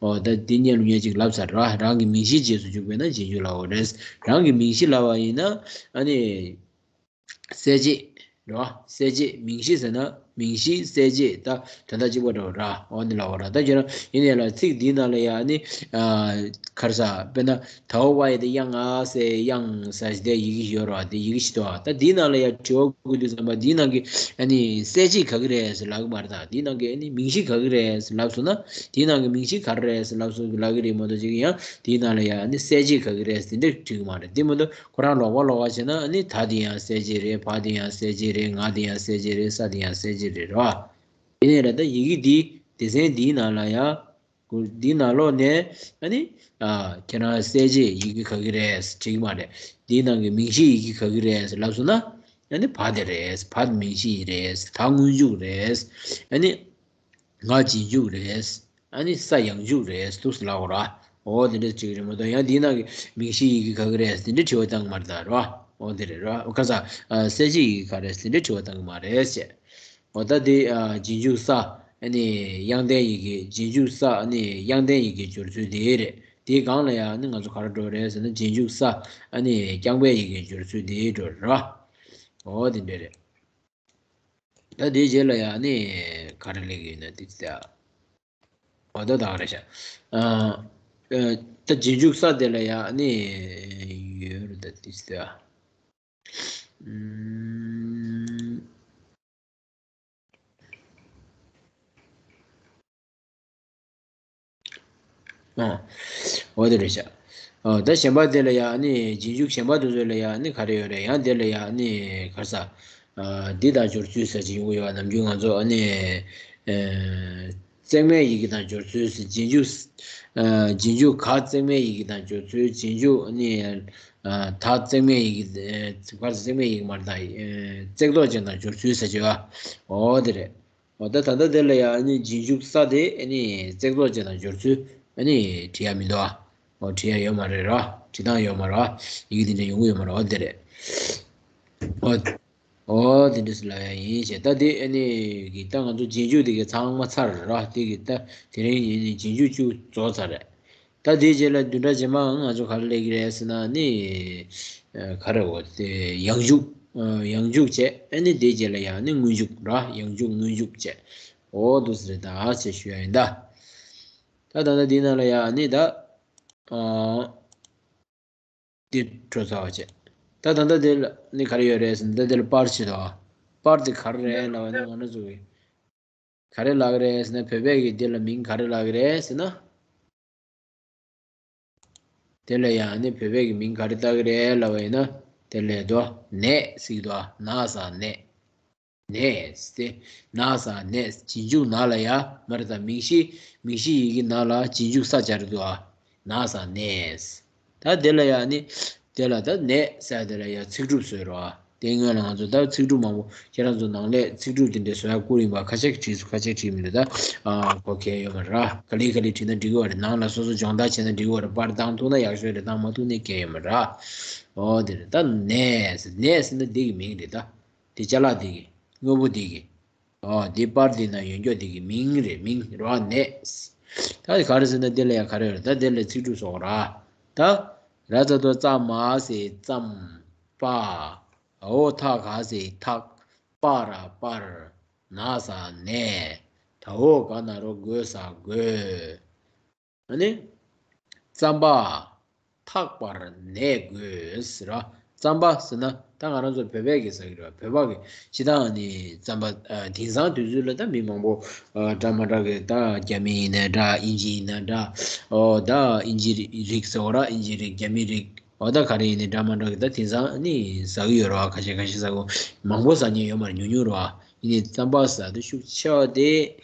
ཨོ་ད་དེ་སྔོན་ལ་ངས་ཅིག་ལབ་ཚར་ར། རང་གི་མིང་གཞིའི་རྗེས་སུ་འཇུག་པས་ན་རྗེས་འཇུག་ལབ་ཀྱི་ཡོད་རེད། རང་གི་མིང་གཞི་ལབ་པ་ཡིན་ན་ཨ་ནི། གསལ་བྱེད་རེད་བ། གསལ་བྱེད། མིང་གཞི་ཟེར་ན་མིང་གཞི། གསལ་བྱེད་ད་དོན་དག་གཅིག་པ་འདྲ་བོ་ར། འོ་འདི་ལབ་པ་ར། ད་ཁྱོད་རང་ཡིན་ནའི་ལ་ཚིག་འདིའི་ནང་ལ་ཡ་ཨ་ནི་ཨ་ག་རེ་ཟ། དཔེར་ན་ད་འོ་ཝའི་དེ་དབྱངས། ཨ་ཟེར་དབྱངས་ཟེར་དེ་ཡི་གེ་ཡོད་ར། དེ་ཡི་གེ་ཞིག་འདུག་ད་འདིའི་ནང་ལ་ཡ་དྲི་བ་བཀོད་དུས་ཙམ་པ་འདིའི་ནང་གི་ཨ་ནི་གསལ་བྱེད་ག་གི་རེད་ཟེར་ལབ་གི་མ་རེད། ད་འདིའི་ནང་གི་ཨ་ནི་མིང་གཞི་ག་གི་རེད་ཟེར་ལབ་སོང་ན། འདིའི་ནང་གི་མིང་གཞི་ག་རེ་རེད་ཟེར་ལབ་སོང་གི་ལབ་གི་རེད་མ་གཏོགས་ཅིག་ཡང་འདིའི་ནང་ལ་ཡ་ཨ་ནི་གསལ་བྱེད་ག་གི་རེད་ཟེར་དེ་འདྲ་འགྲིག་གི་མ་རེད། དེ་མ་གཏོགས། ཁོ་རང་ལོག་པ་ལོག་པ་བྱས་ན་ཨ་ནི་ད་དེ་ཡང་གསལ་བྱེད་རེད། བ་དེ་ཡང་གསལ་བྱེད་རེད། ང་དེ་ཡང་གསལ་བྱེད་རེད། ས་དེ་ཡང་གསལ་བྱེད་རེད། རེད་བ། དེ་ནས་ར་ད་ཡི་གེ་འདི་སྡེ་ཚན་འདིའི་ནང་ལ་ཡང་འདིའི་ནང་ལོགས་ནས་ཨ་ནི་ཨ་ཁྱེད་རང་གསལ་བྱེད་ཡི་གེ་ག་གི་རེད་འགྲིག་གི་མ་རེད། འདིའི་ནང་གི་མིང་གཞི་ཡི་གེ་ག་གི་རེད་ལབ་སོང་ན་ཨ་ནི་བ་དེ་རེད། བ་མིང་གཞི་ཡི་རེད། ད་སྔོན་འཇུག་རེད། ཨ་ནི། ང་རྗེས་འཇུག་རེད། ཨ་ནི་ས་ཡང་འཇུག་རེད་འདུག་ཟེར་ལབ་དགོས་ར། འོ་དེ་འདྲ་ཅིག་རེད་མ་གཏོགས་ཡང་འདིའི་ནང་གི་མིང་གཞིའི་ཡི་གེ་ག་གི་རེད་དེ་འདྲ་དྲི་བ་བཏང་གི་མ་རེད་ད་ར། འོ་དེ་རེད་ར། ཁ་ས་གསལ་བྱེད་ཡི་གེ་ག་རེད་དེ་འདྲ་དྲི་བ་བཏང་གི་མ་རེད་ཅེས། འོ་ད་དེ་རྗེས་འཇུག་ས་ཨ་ནི་དབྱངས་ལྡན་ཡི་གེ། རྗེས་འཇུག་ས་ཨ་ནི་དབྱངས་ལྡན་ཡི་གེ་སྦྱོར་ཚུལ་དེ་རེད། དེའི་སྒང་ལ་ཡང་ནི་ང་ཚོ་ག་རེ་འགྲོ་རེད་ཟེར་ན་རྗེས་འཇུག་ས་ཨ་ནི་རྐྱང་པའི་ཡི་གེ་སྦྱོར་ཚུལ་དེ་འགྲོ་རེད་ར། འོ་དེ་འདྲ་རེད། ད་དེའི་རྗེས་ལ་ཡང་ནི་ག་རེ་སླེབས་ཀྱི་ཡོད་ན་དེ་ཚོ་ཡ། འོ་ད་ད་ག་རེ་བྱ། ཨ། ཨ། ད་རྗེས་འཇུག་ས་དེ་ལ་ཡང་ནི་ཡོད་རེད་ད་དེ་ཚོ་ཡ། ཨུམ། ཨ། འོ་དེ་རེད་ཤག་འོ་ད་གཞན་པ་དེ་ལ་ཡང་ནི་རྗེས་འཇུག་གཞན་པ་དེ་ཚོ་ལ་ཡང་ནི་ག་རེ་ཡོད་རེད། ཡང་དེ་ལ་ཡང་ནི་ག་རེ་ཟ། ཨ། འདི་དང་སྦྱོར་ཚུལ་ཟེར་གྱི་ཡོང་གི་ཡོད། ནམ་རྒྱུན་ང་ཚོ་ཨ་ནི། ཨ། བརྩེགས་མའི་ཡི་གེ་དང་སྦྱོར་ཚུལ་ཟེར། རྗེས་འཇུག་ཨ། རྗེས་འཇུག་ག་བརྩེགས་མའི་ཡི་གེ་དང་སྦྱོར་ཚུལ། རྗེས་འཇུག་ཨ་ནི། ཨ། ད་བརྩེགས་མའི་ཡི་གེ། ཨ། ག་རེ་ཟ། བརྩེགས་མའི་ཡི་གེ་མ་རེད་ད། ཨ། བརྩེགས་ཐོགས་ཅན་དང་སྦྱོར་ཚུལ་ཟེར་གྱི་ཡོད། འོ་དེ་རེད། འོ་ད་ད་ལྟ་དེ་ལ་ཡང་ཨ་ནི་རྗེས་འཇུག་ས་དེ་ཨ་ནི་བརྩེགས་ཐོགས་ཅན་དང་སྦྱོར་ཚུལ་ཨ་ནི་བྲིས་ཡ་མི་འདུག་ཨ། འོ་བྲིས་ཡ་ཡོད་མ་རེད་ར། བྲིས་སྟངས་ཡོད་མ་རེད་བ། ཡི་གེ་དེ་འདྲ་ཡོང་གི་ཡོད་མ་རེད་བ། འོ་དེ་རེད། འོ། འོ་དེ་འདྲ་སུ་ལ་ཡང་ཡིན་ཞེས། ད་དེ་ཨ་ནི་གི་ད་ང་ཚོ་རྗེས་འཇུག་དེ་གི་ཚང་མ་ཚར་ར། དེ་གི་ད་དེ་རིང་ཡིན་ནི་རྗེས་འཇུག་བཅུ་རྫོགས་ཚར་རེད། ད་དེའི་རྗེས་ལ་བདུན་ཕྲག་རྗེས་མའང་ང་ཚོ་ག་རེ་སླེབས་ཀྱི་རེད་ཟེར་ན་ནི། ཨ། ག་རེ་འོ་དེ་ཡང་འཇུག་ཨ། ཡང་འཇུག་བྱས། ཨ་ནི་དེའི་རྗེས་ལ་ཡང་ནི་སྔོན་འཇུག་ར། ཡང་འཇུག་སྔོན་འཇུག་བྱས། འོ་འདུག་ཟེར་ད་ཞེས་ཞུ་ཡ་ཡིན་ད། ད་ད་ལྟ་འདི་ནང་ལ་ཡང་ནི་ད། ཨ། འདི་འགྲོ་ཚར་བ་བྱས། ད་ད་ལྟ་འདི་ལ་ནི་ག་རེ་ཡོད་རེད་ཟེར་ན་ད་འདི་ལ་པར་བྱེད་དོ། པར་དེ་ག་རེ་རེད་ལབ་ན་ང་རང་ཚོ་གི་ག་རེ་ལབ་ཀྱི་རེད་ཟེར་ན། བོད་པའི་གི་འདི་ལ་མིང་ག་རེ་ལབ་ཀྱི་རེད་ཟེར་ན། དེ་ལ་ཡང་ནི་བོད་པའི་གི་མིང་ག་རེ་བཏགས་ཀྱི་རེད་ལབ་པ་ཡིན་ན། དེ་ལ་དོ་ནས་ཟེར་གྱི་འདུག་ཨ། ན་ས་ནས། ནས་ཟེར་ཏེ། ན་ས་ནས། རྗེས་འཇུག་ན་ལ་ཡ་མ་རེད་ད། མིང་གཞི། མིང་གཞི་ཡི་གེ་ན་ལ་རྗེས་འཇུག་ས་སྦྱར་གྱི་འདུག་ཨ། ན་ས་ནས། ད་དེ་ལ་ཡ་ནི། དེ་ལ་ད་ནས་ཟེར་དེ་ལ་ཡ་ཚིག་གྲུབ་བཟོས་རོགས་ཨ། དེ་སྔོན་ལ་ང་ཚོ་ད་ཚིག་གྲུབ་མང་པོ་ཁྱེད་རང་ཚོ་ནང་ལས་ཚིག་གྲུབ་དེ་འདྲ་བཟོ་ཡ་བསྐུར་ཡིན་པ། ཁ་ཤས་ཀྱིས་བྲིས་སོང་། ཁ་ཤས་བྲིས་མི་འདུག་ད། ཨ། གོ་གལ་ཡོད་མ་རེད། ག་ལེ་ག་ལེ་བྲིས་ན་འགྲིག་གི་བ་རེད། ནང་ལ་སོ་སོ་སྦྱོང་བརྡར་བྱས་ན་འགྲིག་གི་བ་རེད། པར་བཏང་ཐུབ་ན་ཡག་ཤོས་རེད། བཏང་མ་ཐུབ་ན་གལ་ཡོད་མ་རེད། འོ་དེ་རེད། ད་ནས་ཟེར། ནས་ཟེར་ན་འདི་གི་མིང་རེད་ད། དེ་ཅ་ལག་འདི་གི། དངོས་པོ་འདི་གི། ཨོ། འདི་པར་འདི་ན་ཡོད་མཁན་འདི་གི་མིང་རེད། མིང་རེད་བ། ནས། ད་ག་རེ་ཟེར་ན་འདི་ལ་ཡང་ག་རེ་ཡོད་རེད། ད་འདི་ལ་ཚིག་གྲུབ་བཟོ་དགོས་ར། ད། ར་ཙ་དོ་ཙ་མ་ཟེར་ཙམ། པ། འ་འོག་ཐ་ག་ཟེར་ཐག་པ་ར་པར། ན་ས་ནས། ད་འོག་ག་ན་རོ་དགོས་ས་དགོས། ཨ་ནི། རྩམ་པ་འཐག་པར་ནས་དགོས་ཟེར་ར། རྩམ་པ་ཟེར་ན་ད་ང་རང་ཚོ་བོད་པས་ཀྱི་ཟ་གི་རེད་བ། བོད་པ་གི་སྤྱིར་བཏང་ནི་རྩམ་པ། ཨ། དེང་སང་དུས་ཚོད་ལ་ད་མི་མང་པོ། ཨ། འདྲ་མ་འདྲ་གི་ད་རྒྱ་མི་ཡིན་ན་འདྲ། དབྱིན་ཇི་ཡིན་ན་འདྲ། ཨོ། ད་དབྱིན་ཇི་རིགས་ཟེར་བ་ར། དབྱིན་ཇི་རིགས། རྒྱ་མི་རིགས། ཨོ། ད་ག་རེ་ཡིན་ནའི་འདྲ་མ་འདྲ་གི་ད་དེང་སང་ནི་ཟ་གི་ཡོད་རེད་བ། ཁ་ཤས་ཁ་ཤས་ཟ་གི། མང་པོ་ཟ་མཁན་ཡོད་མ་རེད། ཉུང་ཉུང་རེད་བ། ཡིན་ནའི་རྩམ་པ་ཟ་དུས་ཤུགས་ཆེ་བ་དེ།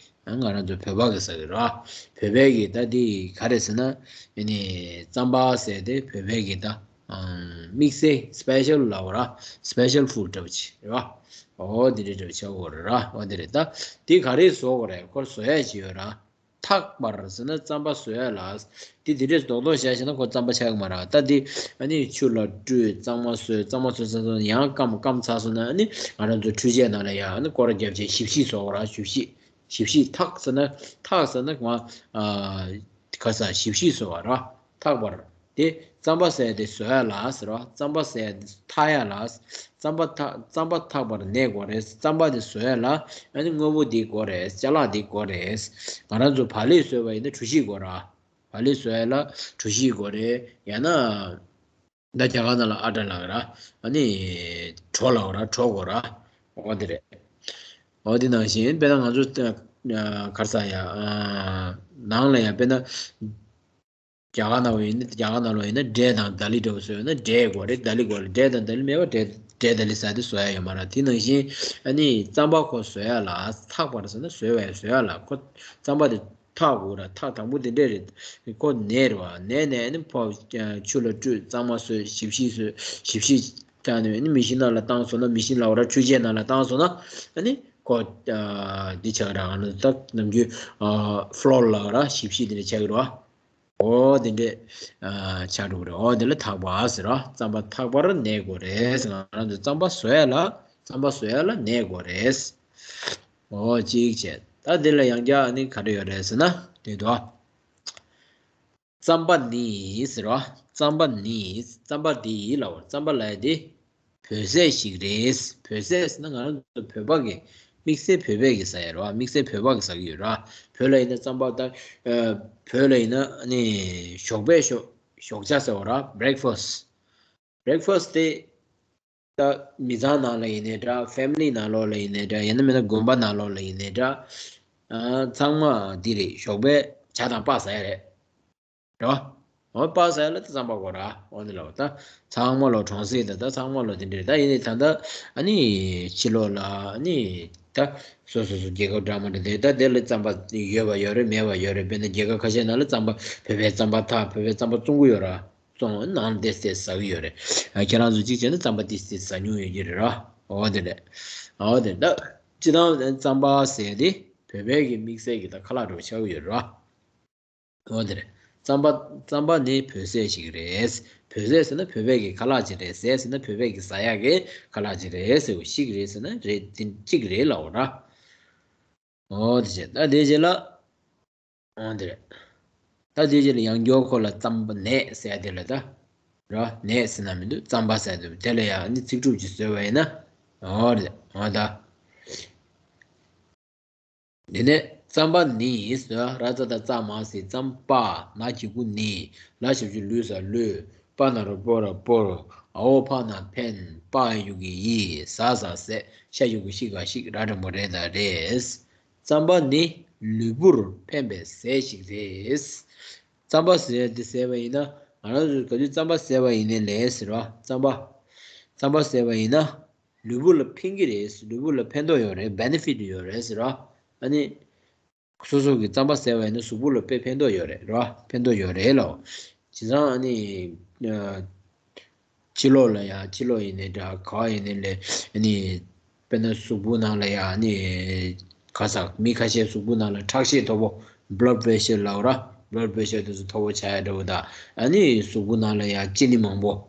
ང་རང་ཚོ་བོད་པ་གི་ཟ་གི་ར། བོད་པའི་གི་ད་འདི་ག་རེ་ཟེར་ན། ཨ་ནི་རྩམ་པ་ཟེར་དེ་བོད་པའི་གི་ད། ཨམ། དམིགས་བསལ་སི་པེ་ཤལ་ལབ་ར། སི་པེ་ཤལ་ཧྥུཌ་འདྲ་པོ་ཅིག་རེད་བ། འོ་འདི་འདྲ་འདྲ་པོ་ཆགས་ཡོད་རེད་ར། འོ་འདི་རེད། ད་འདི་ག་རེ་བཟོ་དགོས་རེད། ཁོ་བཟོ་ཡ་ཅིག་ཡོད་ར། འཐག་པར་ཟེར་ན་རྩམ་པ་བཟོ་ཡ་ལ། འདི་འདི་འདྲས་རྡོག་རྡོག་བཞག་བཞག་ན་ཁོ་རྩམ་པ་ཆགས་ཀྱི་མ་རེད། ད་འདི་ཨ་ནི་ཆུ་ལ་བཀྲུས། གཙང་མ་བཟོས། གཙང་མ་བཟོས་ཚར་སོང་ན་ཡང་སྐམ། སྐམ་ཚར་སོང་ན་ཨ་ནི་ང་རང་ཚོ་འཕྲུལ་ཆས་ནང་ལ་ཡང་ཨ་ནི་སྐོར་ར་བརྒྱབ་བྱས་ཞིབ་བཤིག་བཟོ་དགོས་ར། ཞིབ་བཤིག་ཞིབ་བཤིག་འཐག་ཟེར་ན། འཐག་ཟེར་ན་ང་། ཨ། ག་ས། ཞིབ་བཤིག་བཟོ་བ་ར། འཐག་པར། དེ་རྩམ་པ་ཟེར་དེ་བཟོ་ཡ་ལ་ཟེར་བ། རྩམ་པ་ཟེར་དེ་འཐག་ཡ་ལ། རྩམ་པ་འཐག་རྩམ་པ་འཐག་པར་ནས་དགོས་རེད། རྩམ་པ་དེ་བཟོ་ཡ་ལ་ཨ་ནི་དངོས་པོ་འདི་དགོས་རེད། ཅ་ལག་འདི་དགོས་རེད། ང་རང་ཚོ་བག་ལེབ་བཟོས་པ་ཡིན་ན་གྲུ་བཞི་དགོས་ར། བག་ལེབ་བཟོ་ཡ་ལ་གྲུ་བཞི་དགོས་རེད། ཡང་ན། ད་རྒྱ་གར་ནང་ལ་ཨ་ཊ་ལབ་ར། ཨ་ནི་གྲོ་ལབ་ར། གྲོ་དགོས་ར། འོ་དེ་རེད། འོ་དེ་ནང་བཞིན་དཔེར་ན་ང་ཚོ་ད་ག་རེ་ཟ་ཡ། ཨ། ནང་ལ་ཡ་དཔེར་ན་རྒྱ་གར་ནང་བ་ཡིན་ན། རྒྱ་གར་ནང་ལ་ཡིན་ན་འབྲས་དང་དལ་ལི་འདྲ་པོ་བཟོས་ཡོད་ན་འབྲས་དགོས་རེད། དལ་ལི་དགོས་རེད། འབྲས་དང་དལ་ལི་མེད་པ་འབྲས། འབྲས་དལ་ལི་ཟ་དེ་བཟོ་ཡ་ཡོད་མ་རེད། དེ་ནང་བཞིན་ཨ་ནི་རྩམ་པ་ཁོ་བཟོ་ཡ་ལ། འཐག་པར་ཟེར་ན་བཟོ་བའི། བཟོ་ཡ་ལ་ཁོ་རྩམ་པ་དེ་འཐག་དགོས་ར། འཐག་དང་པོ་དེ་འདྲས་རེད། ཁོ་ནས་རེད་བ། ནས་ནས་ནི་ཕོ་ཆུ་ལ་བཀྲུས། གཙང་མ་བཟོས། ཞིབ་བཤིག་བཟོས། ཞིབ་བཤིག་བཏང་ནས་ནི་མི་ཤིན་ནང་ལ་བཏང་སོང་ན། མི་ཤིན་ལབ་ར། འཕྲུལ་ཆས་ནང་ལ་བཏང་སོང་ན་ཨ་ནི། ཁོ་འདི་ཆགས་ར་ང་ལ་ད་ནམ་རྒྱུན་ཕློར་ལ་ར་ཞིབ་ཞིབ་དེ་འདྲ་ཆགས་ར། འོ་དེ་འདྲས་ཆགས་འགྲོ་གི་རེད། འོ་དེ་ལ་ཐག་པ་ཟེར་ར། རྩམ་པ་ཐག་པར་ནད་དགོས་རེད། ང་རང་ཚོ་རྩམ་པ་བཟོ་ཡ་ལ་རྩམ་པ་བཟོ་ཡ་ལ་ནད་དགོས་རེད། འོ་གཅིག་བྱས། ད་དེ་ལ་ཡང་བསྐྱར་ནི་ག་རེ་ཡོད་རེད་ཟེར་ན་དེ་དོ། རྩམ་པ་ནི་ཟེར་བ། རྩམ་པ་ནི་རྩམ་པ་འདི་ལ་བར་རྩམ་པ་ལ་དེ་བོད་ཟས་ཤིག་རེད། བོད་ཟས་ཟེར་ན་ང་རང་ཚོ་བོད་པ་གི་དམིགས་བསལ་བོད་པས་གི་ཟ་ཡ་རེད་བ། དམིགས་བསལ་བོད་པ་གི་ཟ་གི་ཡོད་ར། བོད་ལ་ཡིན་ན་རྩམ་པ་ད་བོད་ལ་ཡིན་ན་ནི་ཞོགས་པའི་ཞོགས་ཞོགས་ཇ་ཟེར་བ་ར། breakfast breakfast དེ་ད་མི་ཚང་ནང་ལ་ཡིན་ནའི་འདྲ། family ནང་ལོགས་ལ་ཡིན་ནའི་འདྲ། ཡང་ན་མིན་ན་དགོན་པ་ནང་ལོགས་ལ་ཡིན་ནའི་འདྲ། ཨ་ཚང་མ་འདི་རེད། ཞོགས་པའི་ཇ་དང་སྤགས་ཟ་ཡ་རེད། རེད་བ། འོ་སྤགས་ཟ་ཡ་ལ་ད་རྩམ་པ་དགོས་ར། འོ་འདི་ལ་ད་ཚང་མ་ལོ་གྲོང་གསེབ་ད་ད་ཚང་མ་ལོ་འདི་འདྲ་རེད། ད་ཡིན་ནའི་ད་ད་ཨ་ནི་ཕྱི་ལོགས་ལ་ཨ་ནི་ད་སོ་སོ་སོ་རྒྱལ་ཁབ་འདྲ་མི་འདྲ་དེ་ད་དེ་ལ་རྩམ་པ་ཡོད་པ་ཡོད་རེད། མེད་པ་ཡོད་རེད། དཔེར་ན་རྒྱལ་ཁབ་ཁ་ཤས་ནང་ལ་རྩམ་པ་བོད་པའི་རྩམ་པ་ཐག་བོད་པའི་རྩམ་པ་བཙོང་གི་ཡོད་ར། བཙོང་ནང་དེ་སེ་ཟ་གི་ཡོད་རེད། ཨ་ཁྱེད་རང་ཚོ་གཅིག་བྱས་ན་རྩམ་པ་དེ་སེ་ཟ་མྱོང་ཡོད་ཀྱི་རེད་ར། འོ་དེ་རེད། འོ་དེ་ད་སྤྱི་བཏང་རྩམ་པ་ཟེར་དེ་བོད་པའི་གི་དམིགས་བསལ་གྱི་ད་ཁ་ལག་འདྲ་བོ་ཆགས་ཀྱི་ཡོད་རེད་ར། འོ་དེ་རེད། རྩམ་པ་རྩམ་པ་ནི་བོད་ཟས་ཤིག་རེད། བོད་ཟས་ཟེར་ན་བོད་པའི་གི་ཁ་ལག་ཅིག་རེད། ཟས་ཟེར་ན་བོད་པའི་གི་ཟ་ཡག་གི་ཁ་ལག་ཅིག་རེད་ཟེར་བ། ཤིག་རེད་ཟེར་ན་རེད། དེ་གཅིག་རེད་ལབ་པ་ར། འོ་དེ་བྱས་ད་དེ་རྗེས་ལ། འོ་དེ་རེད། ད་དེ་རྗེས་ལ་ཡང་སྐྱར་ཁོ་ལ་རྩམ་པ་ནས་ཟེར་ཡ་དེ་ལ་ད། ར་ནས་ཟེར་ན་མི་འདུག་རྩམ་པ་ཟེར་འདུག་དེ་ལ་ཡང་ནི་ཚིག་གྲུབ་ཅིག་བཟོས་པ་ཡིན་ན། འོ་རེད། འོ་ད། དེ་ནས་རྩམ་པ་ནི་ཟེར། ར་ཙ་ད་རྩ་མ་ཟེར། རྩམ་པ་ན་གི་གུ་ནི། ལ་ཞབས་ཀྱུ་ལུ་ས་ལུ། པ་ན་རོ་པོ་ར་པོར། འ་འོག་ཕ་ན་ཕན། པ་ཡ་ཞབས་ཀྱུ་ཡི། ཟ་ཟ་ཟས། ཤ་ཞབས་ཀྱུ་ཤི་ག་ཤིག་ར་འགྲེང་བུ་རེ་ད་རེད། རྩམ་པ་ནི་ལུས་པོར་ཕན་པའི་ཟས་ཤིག་རེད། རྩམ་པ་ཟས་དེ་ཟས་པ་ཡིན་ན་ང་རང་ཚོས་ག་དུས་རྩམ་པ་ཟས་པ་ཡིན་ནའི་ལས་ཟེར་བ། རྩམ་པ་རྩམ་པ་ཟས་པ་ཡིན་ན་ལུས་པོ་ལ་ཕན་གྱི་རེད། ལུས་པོ་ལ་ཕན་ཐོགས་ཡོད་རེད། benefit ཡོད་རེད་ཟེར་བ། ཨ་ནི་སོ་སོ་གི་རྩམ་པ་ཟས་པ་ཡིན་ན་གཟུགས་པོ་ལ་དཔེ་ཕན་ཐོགས་ཡོད་རེད་ར། ཕན་ཐོགས་ཡོད་རེད་ལོ། བྱས་ཙང་ཨ་ནི་ཕྱི་ལོགས་ལ་ཡ་ཕྱི་ལོགས་ཡིན་ནའི་འདྲ། ག་བ་ཡིན་ནའི་ལས་ཨ་ནི་དཔེར་ན་གཟུགས་པོ་ནང་ལ་ཡ་ཨ་ནི་ག་ས་མི་ཁ་ཤས་གཟུགས་པོ་ནང་ལ་ཁྲག་ཤེད་མཐོ་པོ་blood pressure ལབ་ར། blood pressure དེ་ཚོ་མཐོ་པོ་ཆགས་ཡ་འདྲ་བོ་དང་། ཨ་ནི་གཟུགས་པོ་ནང་ལ་ཡ་ཅི་ནི་མང་པོ།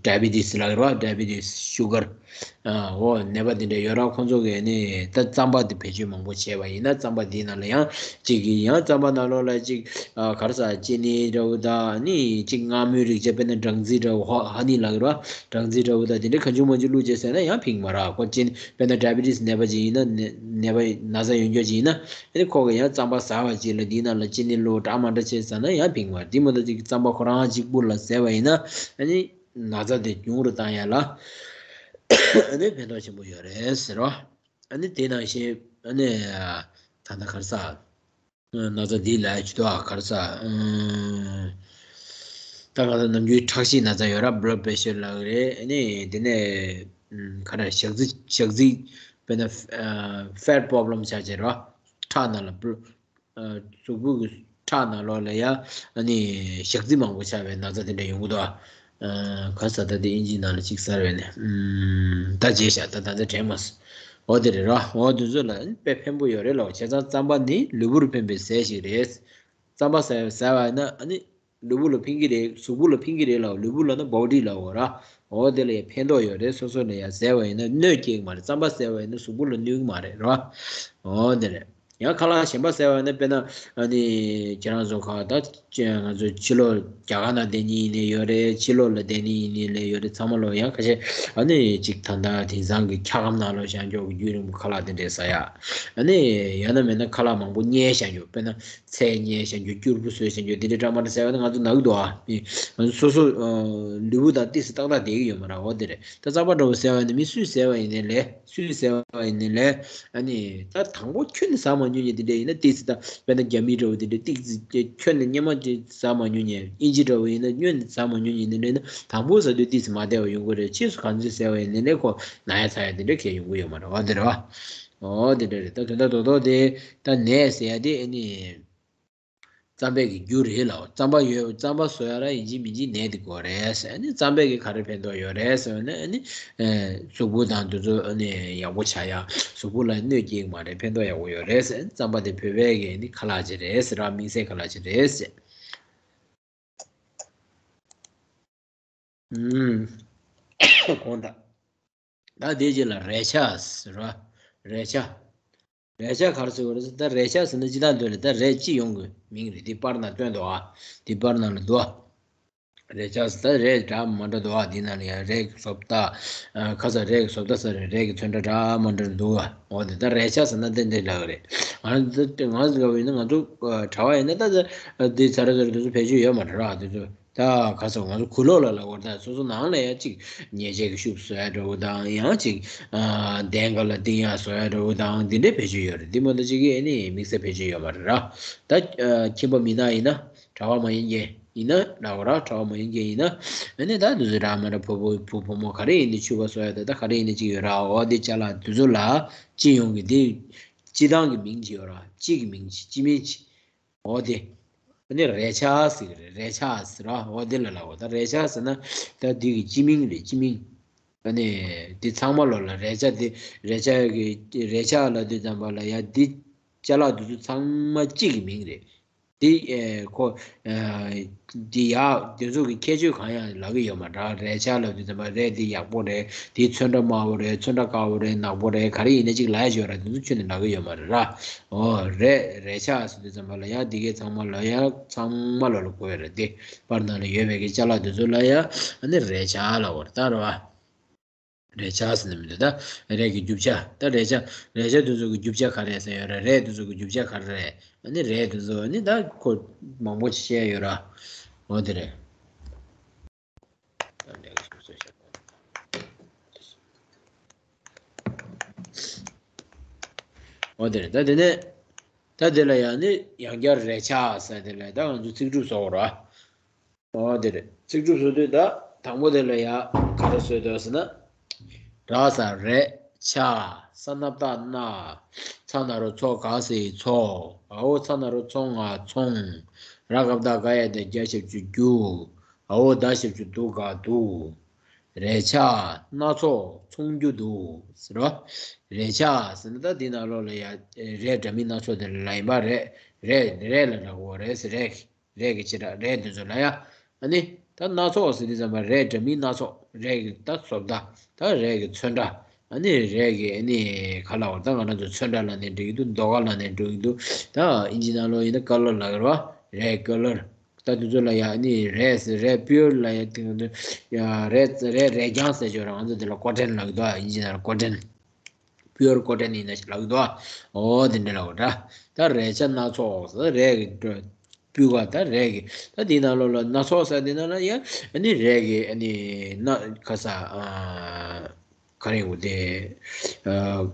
diabetes ལབ་ར། diabetes sugar འོ་ནད་པ་དེ་འདྲ་ཡོད་ར། ཁོང་ཚོ་གིས་ནི་ད་རྩམ་པ་དེ་བེད་སྤྱོད་མང་པོ་བྱས་པ་ཡིན་ན་རྩམ་པ་དེའི་ནང་ལ་ཡང་གཅིག་གིས་ཡང་རྩམ་པ་ནང་ལོགས་ལ་གཅིག་ག་རེ་ཟ་ཅི་ནི་འདྲ་བོ་དང་ནི་གཅིག་མངར་མོའི་རིགས་བྱས། དཔེར་ན་སྦྲང་རྩི་འདྲ་བོ་ཧ་ཧ་ནི་ལབ་ར། སྦྲང་རྩི་འདྲ་བོ་དང་དེ་འདྲ་གང་བྱུང་མང་བྱུང་བླུགས་བྱས་ཟས་ན་ཡང་ཕན་གི་མ་རེད། ཁོ་ཅི་ནི་དཔེར་ན་diabetes ནད་པ་ཅིག་ཡིན་ན་ནད་ནད་པ་ན་ཚ་ཡོད་མཁན་ཅིག་ཡིན་ན་ཨ་ནི་ཁོ་གིས་ཡང་རྩམ་པ་ཟ་བ་ཅིག་ལ་དེའི་ནང་ལ་ཅི་ནི་བླུགས་འདྲ་མི་འདྲ་བྱས་ཟ་ན་ཡང་ཕན་གི་མ་རེད། དེ་མ་གཏོགས་ཅིག་རྩམ་པ་ཁོ་རང་གཅིག་པུ་ལ་ཟས་པ་ཡིན་ན་ཨ་ནི། ན་ཚ་དེ་ཉུང་རུ་བཏང་ཡ་ལ་ཨ་ནི་ཕན་ཐོགས་ཆེན་པོ་ཡོད་རེད་ཟེར་རོ། ཨ་ནི་དེ་ནང་བཞིན་ཨ་ནི་ད་ལྟ་ག་རེ་ཟ། ན་ཚ་འདི་ལ་ཇུས་གཏོགས་ག་རེ་ཟ། ད་ག་ད་ནམ་རྒྱུན་ཁྲག་ཤེད་ན་ཚ་ཡོད་ར། blood pressure ལབ་ཀྱི་རེད། ཨ་ནི་དེ་ནས་ག་རེ་ཞག་རྩི་ཞག་རྩི་དཔེར་ན་fat problem ཆགས་བྱས་ར། ཁྲག་ནང་ལ་གཟུགས་པོ་གི་ཁྲག་ནང་ལོགས་ལ་ཡ་ཨ་ནི་ཞག་རྩི་མང་པོ་ཆགས་པའི་ན་ཚ་དེ་འདྲ་ཡོང་གི་འདུག་ཨ། ག་ས་ད་དེ་ཨིན་ཇིའི་ནང་ལ་གཅིག་གསར་བས་ནས་ད་བརྗེད་བཞག་ད་ད་ལྟ་དྲན་མ་སོང་། འོ་དེ་རེད་ར། འོ་དེ་ཚོ་ལ་དཔེ་ཕན་པོ་ཡོད་རེད་ལོ། བྱས་ཙང་རྩམ་པ་ནི་ལུས་པོར་ཕན་པའི་ཟས་ཤིག་རེད། རྩམ་པ་ཟ་ཟ་བ་ན་ཨ་ནི་ལུས་པོ་ལ་ཕན་གྱི་རེད། གཟུགས་པོ་ལ་ཕན་གྱི་རེད་ལོ། ལུས་པོ་ལ་ན་body ལབ་འོ་ར། འོ་དེ་ལ་ཡ་ཕན་ཐོགས་ཡོད་རེད། སོ་སོ་ལ་ཡ་ཟས་པ་ཡིན་ན་གནོད་སྐྱེལ་གི་མ་རེད། རྩམ་པ་ཟས་པ་ཡིན་ན་གཟུགས་པོ་ལ་གནོད་གི་མ་རེད་ར། འོ་དེ་རེད། ཡང་ཁ་ལག་གཞན་པ་ཟས་པ་ཡིན་ན་དཔེར་ན་ཨ་ནི་ཁྱེད་རང་ཚོ་ཁ་ད་ང་ཚོ་ཕྱི་ལོགས་རྒྱ་གར་ནང་བསྡད་མཁན་ཡིན་ནའི་ཡོད་རེད། ཕྱི་ལོགས་ལ་བསྡད་མཁན་ཡིན་ནའི་ལས་ཡོད་རེད། ཚང་མ་ལོ་ཡང་ཁ་ཤས་ཨ་ནི་ཅིག་ད་ལྟ་དེང་སང་གི་འཁྱག་སྒམ་ནང་ལོགས་བཞག་འཇོག་གི་རྒྱུན་རིང་པོ་ཁ་ལག་དེ་འདྲས་ཟ་ཡ། ཨ་ནི་ཡང་ན་མེད་ན་ཁ་ལག་མང་པོ་བསྙལ་བཞག་འཇོག་དཔེར་ན་ཚལ་བསྙལ་བཞག་འཇོག་སྐྱུར་པོ་བཟོས་བཞག་འཇོག་དེ་འདྲས་འདྲ་མ་འདྲ་ཟ་ཡ་ན་ང་ཚོ་ན་གི་འདུག་ཨ། ང་ཚོ་སོ་སོ་ལུས་པོ་དང་ཏོག་ཙམ་ཏག་ཏག་བསྡད་ཀྱི་ཡོད་མ་རེད། འོ་དེ་རེད། ད་རྩམ་པ་འདྲ་བོ་ཟས་པ་ཡིན་ན་མི་སུས་ཟས་པ་ཡིན་ནའི་ལས། སུས་ཟས་པ་ཡིན་ནའི་ལས། ཨ་ནི་ད་དང་པོ་ཁྱོན་ནས་ཟ་མ་མྱོང་མཁན་དེ་འདྲ་ཡིན་ན་ཏོག་ཙམ། ད་དཔེར་ན་རྒྱ་མི་འདྲ་བོ་དེ་འདྲ་ཏོག་ཙམ་ཁྱོན་ནས་སྔོན་མ་ཅིག་ཟ་མ་མྱོང་མཁན། དབྱིན་ཇི་འདྲ་བོ་ཡིན་ན་སྔོན་ནས་ཟ་མ་མྱོང་མཁན་དེ་འདྲ་ཡིན་ན་དང་པོ་ཟ་དུས་ཏོག་ཙམ་མ་བདེ་བ་ཡོང་གི་རེད། ཕྱིས་སུ་གང་ཚོད་ཟས་པ་ཡིན་ནའི་ལས་ཁོ་ན་ཡ་ཚ་ཡ་དེ་འདྲ་གས་ཡོང་གི་ཡོད་མ་རེད། འོ་དེ་རེད་བ། འོ་དེ་འདྲ་རེད། ད་དོན་དག་རྡོག་རྡོག་དེ་ད་ནད་ཟེར་ཡ་དེ་ཨ་ནི། རྩམ་པའི་གི་རྒྱུ་རེད་ལ། རྩམ་པ་ཡོད། རྩམ་པ་བཟོ་ཡ་ར་ཡིན་གཅིག་མིན་གཅིག་ནས་དེ་དགོས་རེད་ཟེར། ཨ་ནི་རྩམ་པའི་གི་ག་རེ་ཕན་ཐོགས་ཡོད་རེད་ཟེར་ན། ཨ་ནི་གཟུགས་པོ་དང་དེ་ཚོ་ཨ་ནི་ཡག་པོ་བྱ་ཡ། གཟུགས་པོ་ལ་གནོད་སྐྱེལ་གི་མ་རེད། ཕན་ཐོགས་ཡག་པོ་ཡོད་རེད་ཟེར། རྩམ་པ་དེ་བོད་པའི་གི་ཨ་ནི་ཁ་ལག་ཅིག་རེད་ཟེར་ར། དམིགས་བསལ་ཁ་ལག་ཅིག་རེད་ཟེར། ཨུམ། གོང་དག་ད་དེ་རྗེས་ལ་རས་ཆ་ཟེར་བ། རས་ཆ། རས་ཆ་ག་རེ་ཟེར་བ་རེད་ཟེར། ད་རས་ཆ་ཟེར་ན་སྤྱིར་བཏང་འདོད་ལ་ད་རས་སྤྱི་ཡོངས་ཀྱི་མིང་རེད། འདི་པར་ནང་བཏོན་འདུག་ཨ། འདི་པར་ནང་ལ་འདུག་ཨ། རས་ཆ་ཟེར་ད་རས་འདྲ་མི་འདྲ་འདུག་ཨ། འདི་ནང་ལ་ཡང་རས་ཀྱི་བཟོ་ལྟ། ཁ་ས་རས་ཀྱི་བཟོ་ལྟ་ཟེར་རས་ཀྱི་ཚོན་ཁྲ་འདྲ་མི་འདྲ་འདུག་ཨ། འོ་དེ་ད་རས་ཆ་ཟེར་ན་དེ་འདྲ་ལབ་རེད། ང་ཚོ་ང་ཚོ་ལབ་ཡིན་ན་ང་ཚོ་གྲྭ་པ་ཡིན་ན་ད་འདི་ཚ་ར་ཚ་ར་དེ་ཚོ་བེད་སྤྱོད་ཡོད་མ་རེད་ར། དེ་ཚོ། ད་ཁ་སང་ང་ཚོ་གུ་ལོག་ལ་ལབ་དགོས་རེད། ད་སོ་སོ་ནང་ལ་ཡང་ཅིག་ཉལ་ཆས་ཀྱི་ཤུབས་བཟོ་ཡ་འདྲ་བོ་དང་། ཡང་ཅིག་ཨ་གདན་ཁ་ལ་བཏིང་ཡ་བཟོ་ཡ་འདྲ་བོ་དང་། འདི་འདྲའི་བེད་སྤྱོད་ཡོད་རེད། འདི་མ་གཏོགས་ཅིག་གི་ཨ་ནི་དམིགས་བསལ་བེད་སྤྱོད་ཡོད་མ་རེད་ར། ད་ཨ་ཁྱིམ་པ་མི་ནག་ཡིན་ན། གྲྭ་པ་མ་ཡིན་མཁན་ཡིན་ན་ལབ་དགོས་ར། གྲྭ་པ་མ་ཡིན་མཁན་ཡིན་ན། ཨ་ནི་ད་དེ་ཚོ་འདྲ་མི་འདྲ། བུ་བུ་བུ་བུ་མོ་ག་རེ་ཡིན་ནའི་ཕྱུ་པ་བཟོ་ཡ། ད་ད་ག་རེ་ཡིན་ནའི་ཅིག་ཡོད་ར། འོ་དེ་ཅ་ལག་དེ་ཚོ་ལ་སྤྱི་ཡོངས་ཀྱི་དེ་སྤྱི་བཏང་གི་མིང་ཅིག་ཡོད་ར། སྤྱི་གི་མིང་ཅིག་སྤྱི་མིང་ཅིག་འོ་དེ། ཨ་ནི་རས་ཆ་ཟེར་གི་རེད། རས་ཆ་ཟེར་བ་འོ་དེ་ལ་ལབ་དགོས། ད་རས་ཆ་ཟེར་ན་ད་འདི་གི་སྤྱི་མིང་རེད། སྤྱི་མིང་། ཨ་ནི་འདི་ཚང་མ་ལོ་ལ་རས་ཆ་དེ་རས་ཆ་གི་རས་ཆ་ལབ་དུས་ཙམ་པ་ལ་ཡ་འདི་ཅ་ལག་འདི་ཚོ་ཚང་མ་གཅིག་གི་མིང་རེད། འདི་ཨེ་ཁོ་ཨེ་འདི་ཡ་འདི་ཚོ་གི་ཁྱད་ཆོས་གང་ཡང་ལབ་གི་ཡོད་མ་རེད། རས་ཆ་ལབ་དུས་ཙམ་པ་རས་འདི་ཡག་པོ་རེད། འདི་ཚོན་ཁྲ་དམར་པོ་རེད། ཚོན་ཁྲ་དཀར་པོ་རེད། ནག་པོ་རེད། ག་རེ་ཡིན་ན་གཅིག་ལབ་ཡ་ཅིག་ཡོད་ར། འདི་ཚོ་ཁྱོན་ནས་ལབ་གི་ཡོད་མ་རེད་ར། ཨོ་རས་རས་ཆ་ཟེར་དུས་ཙམ་པ་ལ་ཡ་འདི་གའི་ཚང་མ་ལ་ཡ་ཚང་མ་ལ་ལ་གོ་ཡ་རེད། དེ་པར་ནང་ལ་ཡོད་པའི་གི་ཅ་ལག་འདི་ཚོ་ལ་ཡ་ཨ་ནི་རས་ཆ་ལབ་པ་རེད་ད་ར་བ། རས་ཆ་ཟེར་ནས་མི་འདུག་ད་རས་ཀྱི་རྒྱུ་ཆ། ད་རས་ཆ་རས་ཆ་འདི་ཚོ་གི་རྒྱུ་ཆ་ག་རེ་ཟེར་ཡོད་ར། རས་འདི་ཚོ་གི་རྒྱུ་ཆ་ག་རེ་རེད། ཨ་ནི་རས་འདི་ཚོ་ཨ་ནི་ད་ཁོ་མང་པོ་ཅིག་བཤད་ཡོད་ར། འོ་དེ་རེད། འོ་དེ་རེད། ད་དེ་ནས་ད་དེ་ལ་ཡང་ནི་ཡང་བསྐྱར་རས་ཆ་ཟེར་དེ་ལ་ད་ང་ཚོ་ཚིག་གྲུབ་བཟོ་དགོས་ར། འོ་དེ་རེད། ཚིག་གྲུབ་བཟོ་དུས་ད་དང་པོ་དེ་ལ་ཡ་ག་རེ་བཟོས་འདུག་ཟེར་ན། ར་ས་རས། ཆ། ས་ན་བཏགས་སྣ། ཚ་ན་རོ་ཚོ་ག་ས་ཚོ། འ་འོག་ཚ་ན་རོ་ཚོ་ང་ཚོང་། ར་ག་བཏགས་རྒ་ཡ་བཏགས་རྒྱ་ཞབས་ཀྱུ་རྒྱུ། འ་འོག་ད་ཞབས་ཀྱུ་འདུ་ག་འདུག་རས་ཆ་སྣ་ཚོགས་ཚོང་རྒྱུ་འདུག་ཟེར་རོ། རས་ཆ་ཟེར་ན་ད་འདི་ནང་ལོགས་ལ་ཡ་རས་འདྲ་མིན་སྣ་ཚོགས་དེ་ལ་ཡིན་པ་རེད། རས་རས་ལ་འདྲ་བོ་རེད་ཟེར་རས། རས་ཀྱི་བྱེ་བྲག་རས་འདི་ཚོ་ལ་ཡ། ཨ་ནི། ད་སྣ་ཚོགས་ཟེར་དུས་ཙམ་པ་རས་འདྲ་མིན་སྣ་ཚོགས། རས་ཀྱི་ད་བཟོ་ལྟ། ད་རས་ཀྱི་ཚོན་ཁྲ། ཨ་ནི་རས་ཀྱི་ཨ་ནི་ག་ལབ་དགོས། ད་ང་རང་ཚོ་ཚོན་ཁྲ་ལབ་ནའི་འགྲིག་གི་འདུག་མདོག་ཁ་ལབ་ནའི་འགྲིག་གི་འདུག་ད་ཨིན་ཇི་ནང་ལོགས་ཡིན་ན་ཀ་ལར་ལབ་ཀྱི་རེད་པ། རས་ཀ་ལར། ད་དེ་ཚོ་ལ་ཡ་ཨ་ནི་རས་ཟེར། རས་པིའུར་ལ་ཡ་དེ་ཡ་རས་རས་རས་རྐྱང་ཟེར་ཆོག་ར། ང་ཚོ་དེ་ལ་ཀོ་ཊོན་ལབ་ཀྱི་འདུག་ཨིན་ཇི་ནང་ལ་ཀོ་ཊོན། པིའུར་ཀོ་ཊོན་ཡིན་ན་ཞིག་ལབ་ཀྱི་འདུག་ཨ། འོ་དེ་འདྲ་ལབ་དགོས་ར། ད་རས་ཆ་སྣ་ཚོགས་ཟེར་རས་ཀྱི་སྤུས་ཀ་ད་རས་ཀྱི་ད་འདི་ནང་ལོགས་ལ་སྣ་ཚོགས་ཟེར་འདི་ནང་ལ་ཡ་ཨ་ནི་རས་ཀྱི་ཨ་ནི་སྣ་ཁ་ས་ཨ་ག་རེ་ཡོད་དེ། ཨ་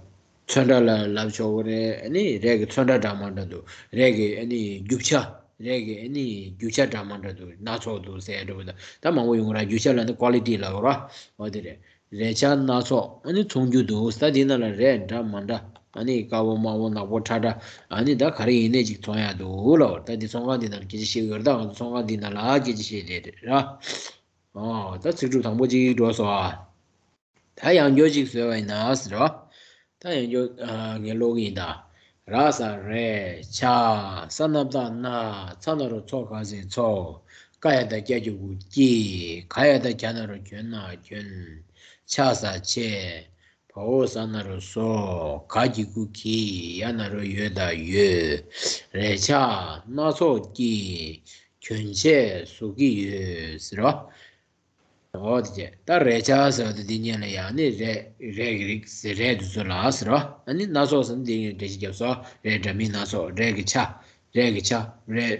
ཚོན་ཁྲ་ལ་ལབ་ཆོག་གི་རེད། ཨ་ནི་རས་ཀྱི་ཚོན་ཁྲ་འདྲ་མི་འདྲ་འདུག་རས་ཀྱི་ཨ་ནི་རྒྱུ་ཆ། རས་ཀྱི་ཨ་ནི་རྒྱུ་ཆ་འདྲ་མི་འདྲ་འདུག་སྣ་ཚོགས་འདུག་ཟེར་འདྲ་བོ་ད་ད་མང་པོ་ཡོང་གི་ར། རྒྱུ་ཆ་ལབ་ན་ཀོ་ལི་ཊི་ལབ་དགོས་ར། འོ་དེ་རེད། རས་ཆ་སྣ་ཚོགས་ཨ་ནི་ཚོང་རྒྱུ་འདུག་ད་འདི་ནང་ལ་རས་འདྲ་མི་འདྲ། ཨ་ནི་དཀར་པོ་དམར་པོ་ནག་པོ་ཁྲ་ཁྲ། ཨ་ནི་ད་ག་རེ་ཡིན་ནའི་ཅིག་ཚོང་ཡག་འདུག་ལབ། ད་འདི་ཚོང་ཁང་འདི་ནང་ལ་སྐད་ཆ་བཤད་ཀྱི་ཡོད་རེད། ད་ང་ཚོ་ཚོང་ཁང་འདི་ནང་ལ་སྐད་ཆ་བཤད་བསྡད་རེད་ར། ཨོ་ད་ཚིག་གྲུབ་དང་པོ་གཅིག་འགྲོ་སོང་ཨ། ད་ཡང་བསྐྱར་ཅིག་བཟོས་པ་ཡིན་ན་ཟེར་རོ། ད་ཡང་བསྐྱར་ཨ་ངས་ཀློག་གི་ཡིན་ད། ར་ས་རས། ཆ། ས་ན་བཏགས་སྣ། ཚ་ན་རོ་ཚོ་ག་ས་ཚོ། ཀ་ཡ་བཏགས་ཀྱ་གི་གུ་ཀྱི། ག་ཡ་བཏགས་གྱ་ན་རོ་གྱོ་ན་གྱོན། ཆ་ས་ཆེ། བ་འོག་ཟ་ན་རོ་བཟོ། ག་གི་གུ་གི། ཡ་ན་རོ་ཡོ་ད་ཡོད། རས་ཆ་སྣ་ཚོགས་ཀྱིས་གྱོན་ཆས་བཟོ་གི་ཡོད་ཟེར་རོ། འོ་དེ་བྱས། ད་རས་ཆ་ཟེར་བ་དེ་འདི་སྔོན་ལ་ཡང་ནི་རས་རས་ཀྱི་རིགས་ཟེར། རས་དེ་ཚོ་ལ་ཟེར་རོ། ཨ་ནི་སྣ་ཚོགས་ཟེར་ན་འདི་སྔོན་འགྲེལ་བཤད་བརྒྱབ་སོང་། རས་འདྲ་མིན་སྣ་ཚོགས། རས་ཀྱི་ཆ། རས་ཀྱི་ཆ། རས་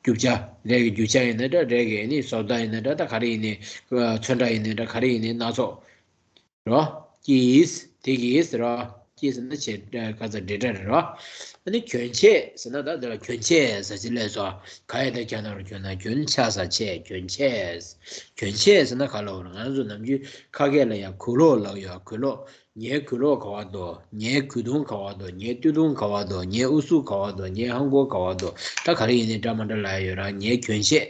རྒྱུ་ཆ། རས་ཀྱི་རྒྱུ་ཆ་ཡིན་ན་འདྲ། རས་ཀྱི་ཨ་ནི་བཟོ་ལྟ་ཡིན་ན་འདྲ། ད་ག་རེ་ཡིན་ནའི་ཚོན་ཁྲ་ཡིན་ན་འདྲ། ག་རེ་ཡིན་ནའི་སྣ་ཚོགས་རོ། ཀྱིས། དེ་གིས་ཟེར་རོ། ཀྱེ་ཟེར་ན་བྱེད་ག་ཚ་འབྲེལ་སྒྲ་རེད་རོ། ཨ་ནི་གྱོན་ཆས་ཟེར་ན་ད་འདི་ལ་གྱོན་ཆས་ཟེར་ཅིག་སླེབས་སོ། ག་ཡ་ད་གྱ་ན་རོ་གྱོན་ན་གྱོན་ཆ་ས་ཆས་གྱོན་ཆས། གྱོན་ཆས་ཟེར་ན་ག་ལ་འོ་ར། ང་ཚོ་ནམ་རྒྱུན་ཁ་སྐད་ལ་ཡང་གོས་ལོག་ལབ་ཡོད། གོས་ལོག་ངའི་གོས་ལོག་ག་བ་འདུག་ངའི་གོས་ཐུང་ག་བ་འདུག་ངའི་སྟོད་ཐུང་ག་བ་འདུག་ངའི་ཨུ་སུ་ག་བ་འདུག་ངའི་ཧང་གོ་ག་བ་འདུག་ད་ག་རེ་ཡིན་ནའི་འདྲ་མ་འདྲ་ལབ་ཡ་ཡོད་ར། ངའི་གྱོན་ཆས།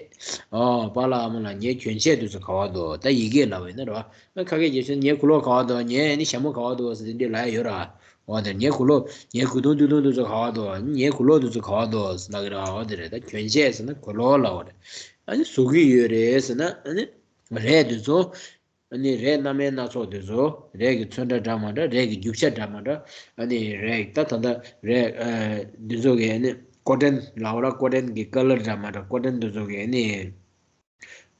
ཨོ་པཱ་ལགས་ཨ་མ་ལགས་ངའི་གྱོན་ཆས་དེ་ཚོ་ག་བ་འདུག་ད་ཡི་གེ་ལབ་པ་ཡིན་ན་ར། ཨ་ཁ་སྐད་རྒྱབ་ཤེས་ངའི་གོས་ལོག་ག་བ་འདུག་ངའི་ཨ་ནི་ཞྭ་མོ་ག་བ་འདུག་ཟེར་དེ་འདྲས་ལབ་ཡ་ཡོད་ར། འོ་དེ་ངའི་གོས་ལོག་ངའི་གོས་ཐུང་སྟོད་ཐུང་དེ་ཚོ་ག་བ་འདུག་ངའི་གོས་ལོག་དེ་ཚོ་ག་བ་འདུག་ཟེར་ལབ་ཀྱི་ར། འོ་དེ་རེད། ད་གྱོན་ཆས་ཟེར་ན་གོས་ལོག་ལབ་པ་རེད། ཨ་ནི་བཟོ་གི་ཡོད་རེད་ཟེར་ན་ཨ་ནི་རས་དེ་ཚོ། ཨ་ནི་རས་སྣ་མིན་སྣ་ཚོགས་དེ་ཚོ། རས་ཀྱི་ཚོན་ཁྲ་འདྲ་མ་འདྲ། རས་ཀྱི་རྒྱུ་ཆ་འདྲ་མ་འདྲ། ཨ་ནི་རས་ད་ད་ལྟ་རས་ཨ་འདི་ཚོ་གི་ཨ་ནི་ཀོ་ཊོན་ལབ་པ་ར། ཀོ་ཊོན་གྱི་ཀ་ལར་འདྲ་མ་འདྲ། ཀོ་ཊོན་དེ་ཚོ་གི་ཨ་ནི་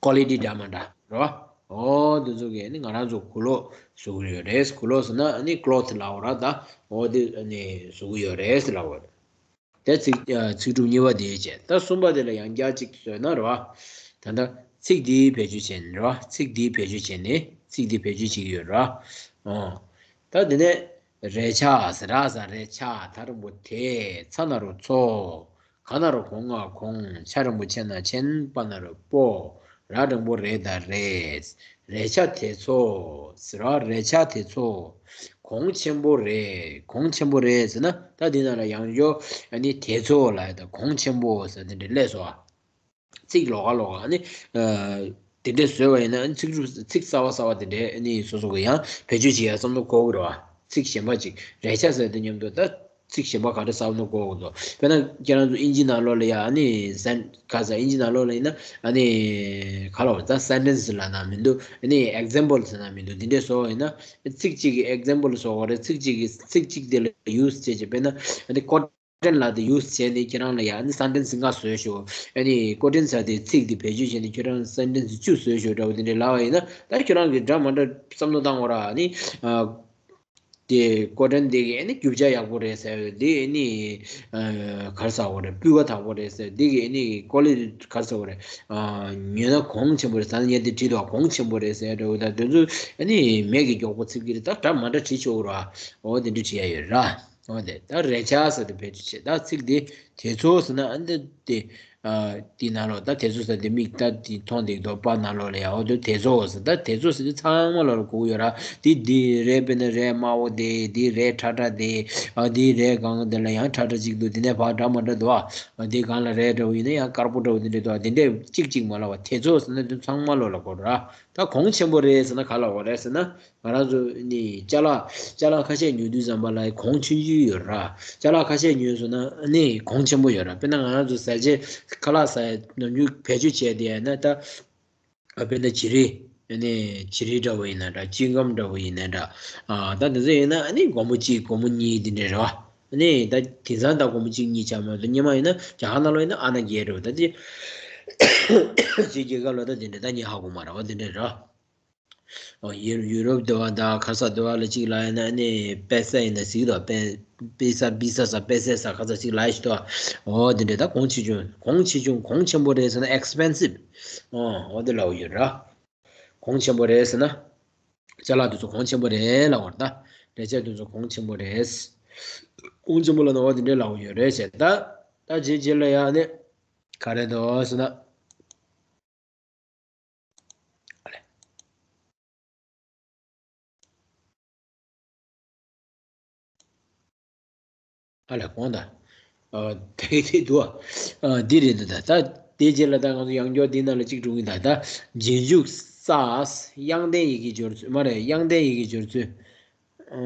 ཀོ་ལི་ཊི་འདྲ་མ་འདྲ་རོ། འོ་དེ་ཚོ་གི་ཨ་ནི་ང་རང་ཚོ་གོས་ལོག་བཟོ་གི་ཡོད་རེད། གོས་ལོག་ཟེར་ན་ཨ་ནི་ཀློ་ཐི་ལབ་པ་ར། ད་འོ་དེ་ཨ་ནི་བཟོ་གི་ཡོད་རེད་ཟེར་ལབ་པ་རེད། དེ་ཚིག་ཨ་ཚིག་གྲུབ་གཉིས་པ་དེ་བྱས། ད་གསུམ་པ་དེ་ལ་ཡང་བསྐྱར་གཅིག་བཟོས་ན་རེད་བ། ད་ལྟ་ཚིག་འདིའི་བེད་སྤྱོད་བྱས་ནས་རེད་བ། ཚིག་འདིའི་བེད་སྤྱོད་བྱས་ནས་ཚིག་འདི་བེད་སྤྱོད་བྱེད་ཀྱི་ཡོད་རེད་བ། ཨོ། ད་དེ་ནས་རས་ཆ་ཟེར། ར་ས་རས་ཆ། ད་རིང་པོ་དེ། ཚ་ན་རོ་ཚོ། ག་ན་རོ་གོ་ང་གོང་། ཆ་རིང་པོ་ཆེ་ན་ཆེན། པ་ན་རོ་པོ། ར་འགྲེང་བུ་རེ་ད་རེས། རས་ཆ་དེ་ཚོ་ཟེར་བ། རས་ཆ་དེ་ཚོ། གོང་ཆེན་པོ་རེད། གོང་ཆེན་པོ་རེད་ཟེར་ན་ད་འདི་ནང་ལ་ཡང་བསྐྱར་ཨ་ནི་དེ་ཚོ་ལ་ད་གོང་ཆེན་པོ་ཟེར་དེ་འདྲ་སླེབས་སོང་ཨ། ཚིག་ལོགས་ཀ་ལོགས་ཀ་ཨ་ནི་ཨ་དེ་འདྲ་བཟོས་པ་ཡིན་ན་ཨ་ནི་ཚིག་གྲུབ་ཚིག་གསར་པ་གསར་པ་དེ་འདྲའི་ཨ་ནི་སོ་སོ་གི་ཡང་བེད་སྤྱོད་བྱེད་ཡ་བསམ་བློ་འཁོར་གི་རེད་བ། ཚིག་གཞན་པ་ཅིག་རས་ཆ་ཟེར་དེ་མཉམ་དུ་ད། ཚིག་གཞན་པ་ག་རེ་བསམ་བློ་འཁོར་དགོས་འདུག་དཔེར་ན་ཁྱེད་རང་ཚོ་ཨིན་ཇི་ནང་ལོགས་ལ་ཡ་ཨ་ནི་སན་ག་ས་ཨིན་ཇི་ནང་ལོགས་ལ་ཡིན་ན་ཨ་ནི་ག་ལ་བ་ད་སེན་ཊེན་སི་ལབ་ན་མི་འདུག་ཨ་ནི་ཨེག་ཛམ་པལ་ཟེར་ན་མི་འདུག་དེ་འདྲས་བཟོ་བ་ཡིན་ན་ཚིག་གཅིག་གི་ཨེག་ཛམ་པལ་བཟོ་དགོས་རེད། ཚིག་གཅིག་གི་ཚིག་གཅིག་དེ་ལ་ཡུ་སི་བྱས་བྱས་དཔེར་ན་ཨ་ནི་ཀོ་ཊོན་ལབ་དེ་ཡུ་སི་བྱས་ནས་ཁྱེད་རང་ལ་ཡ་ཨ་ནི་སེན་ཊེན་སི་ལྔ་བཟོས་ཤོག་ཨ་ནི་ཀོ་ཊོན་ཟེར་དེ་ཚིག་དེ་བེད་སྤྱོད་བྱས་ནས་ཁྱེད་རང་སེན་ཊེན་སི་བཅུ་བཟོས་ཤོག་འདྲ་བོ་དེ་འདྲས་ལབ་པ་ཡིན་ན་ད་ཁྱེད་རང་གི་འདྲ་མ་འདྲ་བསམ་བློ་བཏང་དགོས་ར། ཨ་ནི་ཨ། དེ་ཀོ་ཊོན་འདི་གི་ཨ་ནི་རྒྱུ་ཆ་ཡག་པོ་རེད་ཟེར། འདི་ཨ་ནི་ཨ་ག་རེ་ཟེར་དགོས་རེད། སྤུས་ཀ་དག་པོ་རེད་ཟེར། འདི་གི་ཨ་ནི་ཀོ་ལི་ཊི་ག་རེ་ཟེར་དགོས་རེད། ཨ་ཉོས་ན་གོང་ཆེན་པོ་རེད་ཟེར་ན་ངས་འདི་བྲིས་འདུག་གོང་ཆེན་པོ་རེད་ཟེར་འདྲ་བོ་དང་དེ་ཚོ་ཨ་ནི་མིག་གི་མགྱོགས་པོ་ཚིག་གི་རེད། ད་འདྲ་མ་འདྲ་བྲིས་ཆོག་ར། འོ་དེ་འདྲ་བྲིས་ཡ་ཡོད་ར། འོ་དེ་ད་རས་ཆ་ཟེར་དེ་བེད་སྤྱོད་བྱེད། ད་ཚིག་འདི་དེ་ཚོ་ཟེར་ན་ཨ་འདི་དེ། ཨ་དེའི་ནང་ལོགས་ད་དེ་ཚོ་ཟེར་དེ་མིག་ད་དེ་མཐོང་བསྡད་འདུག་པ་ནང་ལོགས་ལ་ཡ། འོ་དེ་དེ་ཚོ་ཟེར། ད་དེ་ཚོ་ཟེར་དེ་ཚང་མ་ལོགས་ལ་གོ་གི་ཡོད་ར། དེ་དེ་རས་དཔེར་ན་རས་དམར་པོ་དེ། དེ་རས་ཁྲ་ཁྲ་དེ། ཨ་དེ་རས་སྒང་དེ་ལ་ཡང་ཁྲ་ཁྲ་གཅིག་འདུག་དེ་ནས་ཕར་འདྲ་མ་འདྲ་འདུག་ཨ་དེ་སྒང་ལ་རས་འདྲ་བོ་ཡིན་ན་ཡང་དཀར་པོ་འདྲ་བོ་དེ་འདྲ་འདུག་ཨ་དེ་འདྲས་གཅིག་གཅིག་མ་ལབ་པ་དེ་ཚོ་ཟེར་ན་དེ་ཚང་མ་ལོགས་ལ་གོ་ར། ད་གོང་ཆེན་པོ་རེད་ཟེར་ན་ག་ལ་གོ་རེད་ཟེར་ན། ང་རང་ཚོ་ནི་ཅ་ལག་ཅ་ལག་ཁ་ཤས་ཉོ་དུས་ཙམ་པ་ལ་གོང་ཆུང་ཆུང་ཡོད་ར། ཅ་ལག་ཁ་ཤས་ཉོས་སོང་ན་ནི་གོང་ཆེན་པོ་ཡོད་ར། དཔེར་ན་ང་རང་ཚོ་ཟ་ཆས་ཁ་ལག་ཟ་ཡ་ནམ་རྒྱུན་བེད་སྤྱོད་བྱས་བསྡད་ཡ་ན་ད། ཨ་དཔེར་ན་བྱི་རིལ། ནི་བྱི་རིལ་འདྲ་བོ་ཡིན་ན་འདྲ། ཅིང་གམ་འདྲ་བོ་ཡིན་ན་འདྲ། ཨ་ད་དེ་ཚོ་ཡིན་ན་ནི་སྒོར་མོ་གཅིག་སྒོར་མོ་གཉིས་དེ་འདྲ་རེད་བ། ནི་ད་དེང་སང་ད་སྒོར་མོ་གཅིག་གཉིས་ཆགས་མ་གཏོགས་སྔོན་མ་ཡིན་ན་རྒྱ་གར་ནང་ལོགས་ཡིན་ན་ཨ་ན་བརྒྱད་རེད་བ། ད་དེ་ཅིག་རྒྱལ་ཁབ་ལ་ད་དེ་འདྲ་ད་ངས་ཧ་གོ་མ་རེད་བ། དེ་འདྲ་རེད་བ། ཨོ་ཡུ་ཡུ་རོབ་དེ་བ་དང་ག་ས་དེ་བ་ལ་གཅིག་ལ་ཡིན་ན་ནི་པེ་ས་ཡིན་ན་གཟིགས་དང་པེ་པེ་ས་པི་ས་ས་པེ་ས་ས་ག་ས་གཅིག་ལ་ཡི་ཤི་དོ། ཨོ་དེ་འདྲ་ད་གོང་ཆེ་ཆུང་གོང་ཆེ་ཆུང་གོང་ཆེན་པོ་རེད་ཟེར་ན་ཨེག་སི་པེན་སིབ། ཨོ་ཨོ་དེ་ལ་འོ་ཡོད་ར། གོང་ཆེན་པོ་རེད་ཟེར་ན། ཅ་ལག་དེ་ཚོ་གོང་ཆེན་པོ་རེད་ལབ་པ་རེད་ད། རས་ཆ་དེ་ཚོ་གོང་ཆེན་པོ་རེད། གོང་ཆེན་པོ་ལབ་ན་འོ་དེ་འདྲ་ལབ་ཡོད་རེད་ཟེར་ད། ད་རྗེས་རྗེས་ལ་ཡང་ནི་ག་རེ་འདུག་ཟེར་ན། ཨ་ལས། ཨ་ལས་གོང་ད། ཨ་དེ་དེ་འདུག་ཨ་འདི་རེད་འདུག་ད་ད་དེ་རྗེས་ལ་ད་ང་ཚོ་ཡང་བསྐྱར་འདི་ནང་ལ་གཅིག་འགྲོ་གི་ད་ད་རྗེས་འཇུག་ས་དབྱངས་ལྡན་ཡི་གེ་སྦྱོར་ཚུལ་མ་རེད། དབྱངས་ལྡན་ཡི་གེ་སྦྱོར་ཚུལ། ཨ་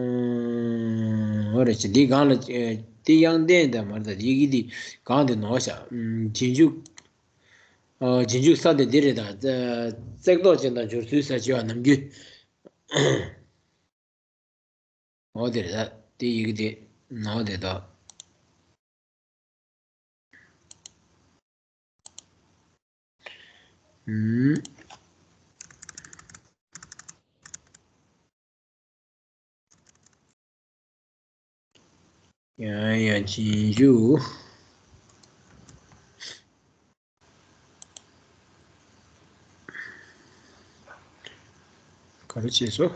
འོ་རེད་ཅེ་འདི་སྒང་ལ་ཨ་དེ་དབྱངས་ལྡན་ད་མ་རེད། ད་ཡི་གེ་འདི་སྒང་དེ་ནོར་ཤག་ཨ་རྗེས་འཇུག་ཨ་རྗེས་འཇུག་ས་དེ་འདི་རེད་ད། བརྩེགས་འདོགས་ཅན་དང་སྦྱོར་ཚུལ་ས་བྱེ་བ་ནམ་རྒྱུན། འོ་དེ་རེད་ད། དེ་ཡི་གེ་དེ་ནོར་དེ་ད། ཨུམ། ཡང་ཡང་རྗེས་འཇུག་ག་རེ་བྱས་སོ།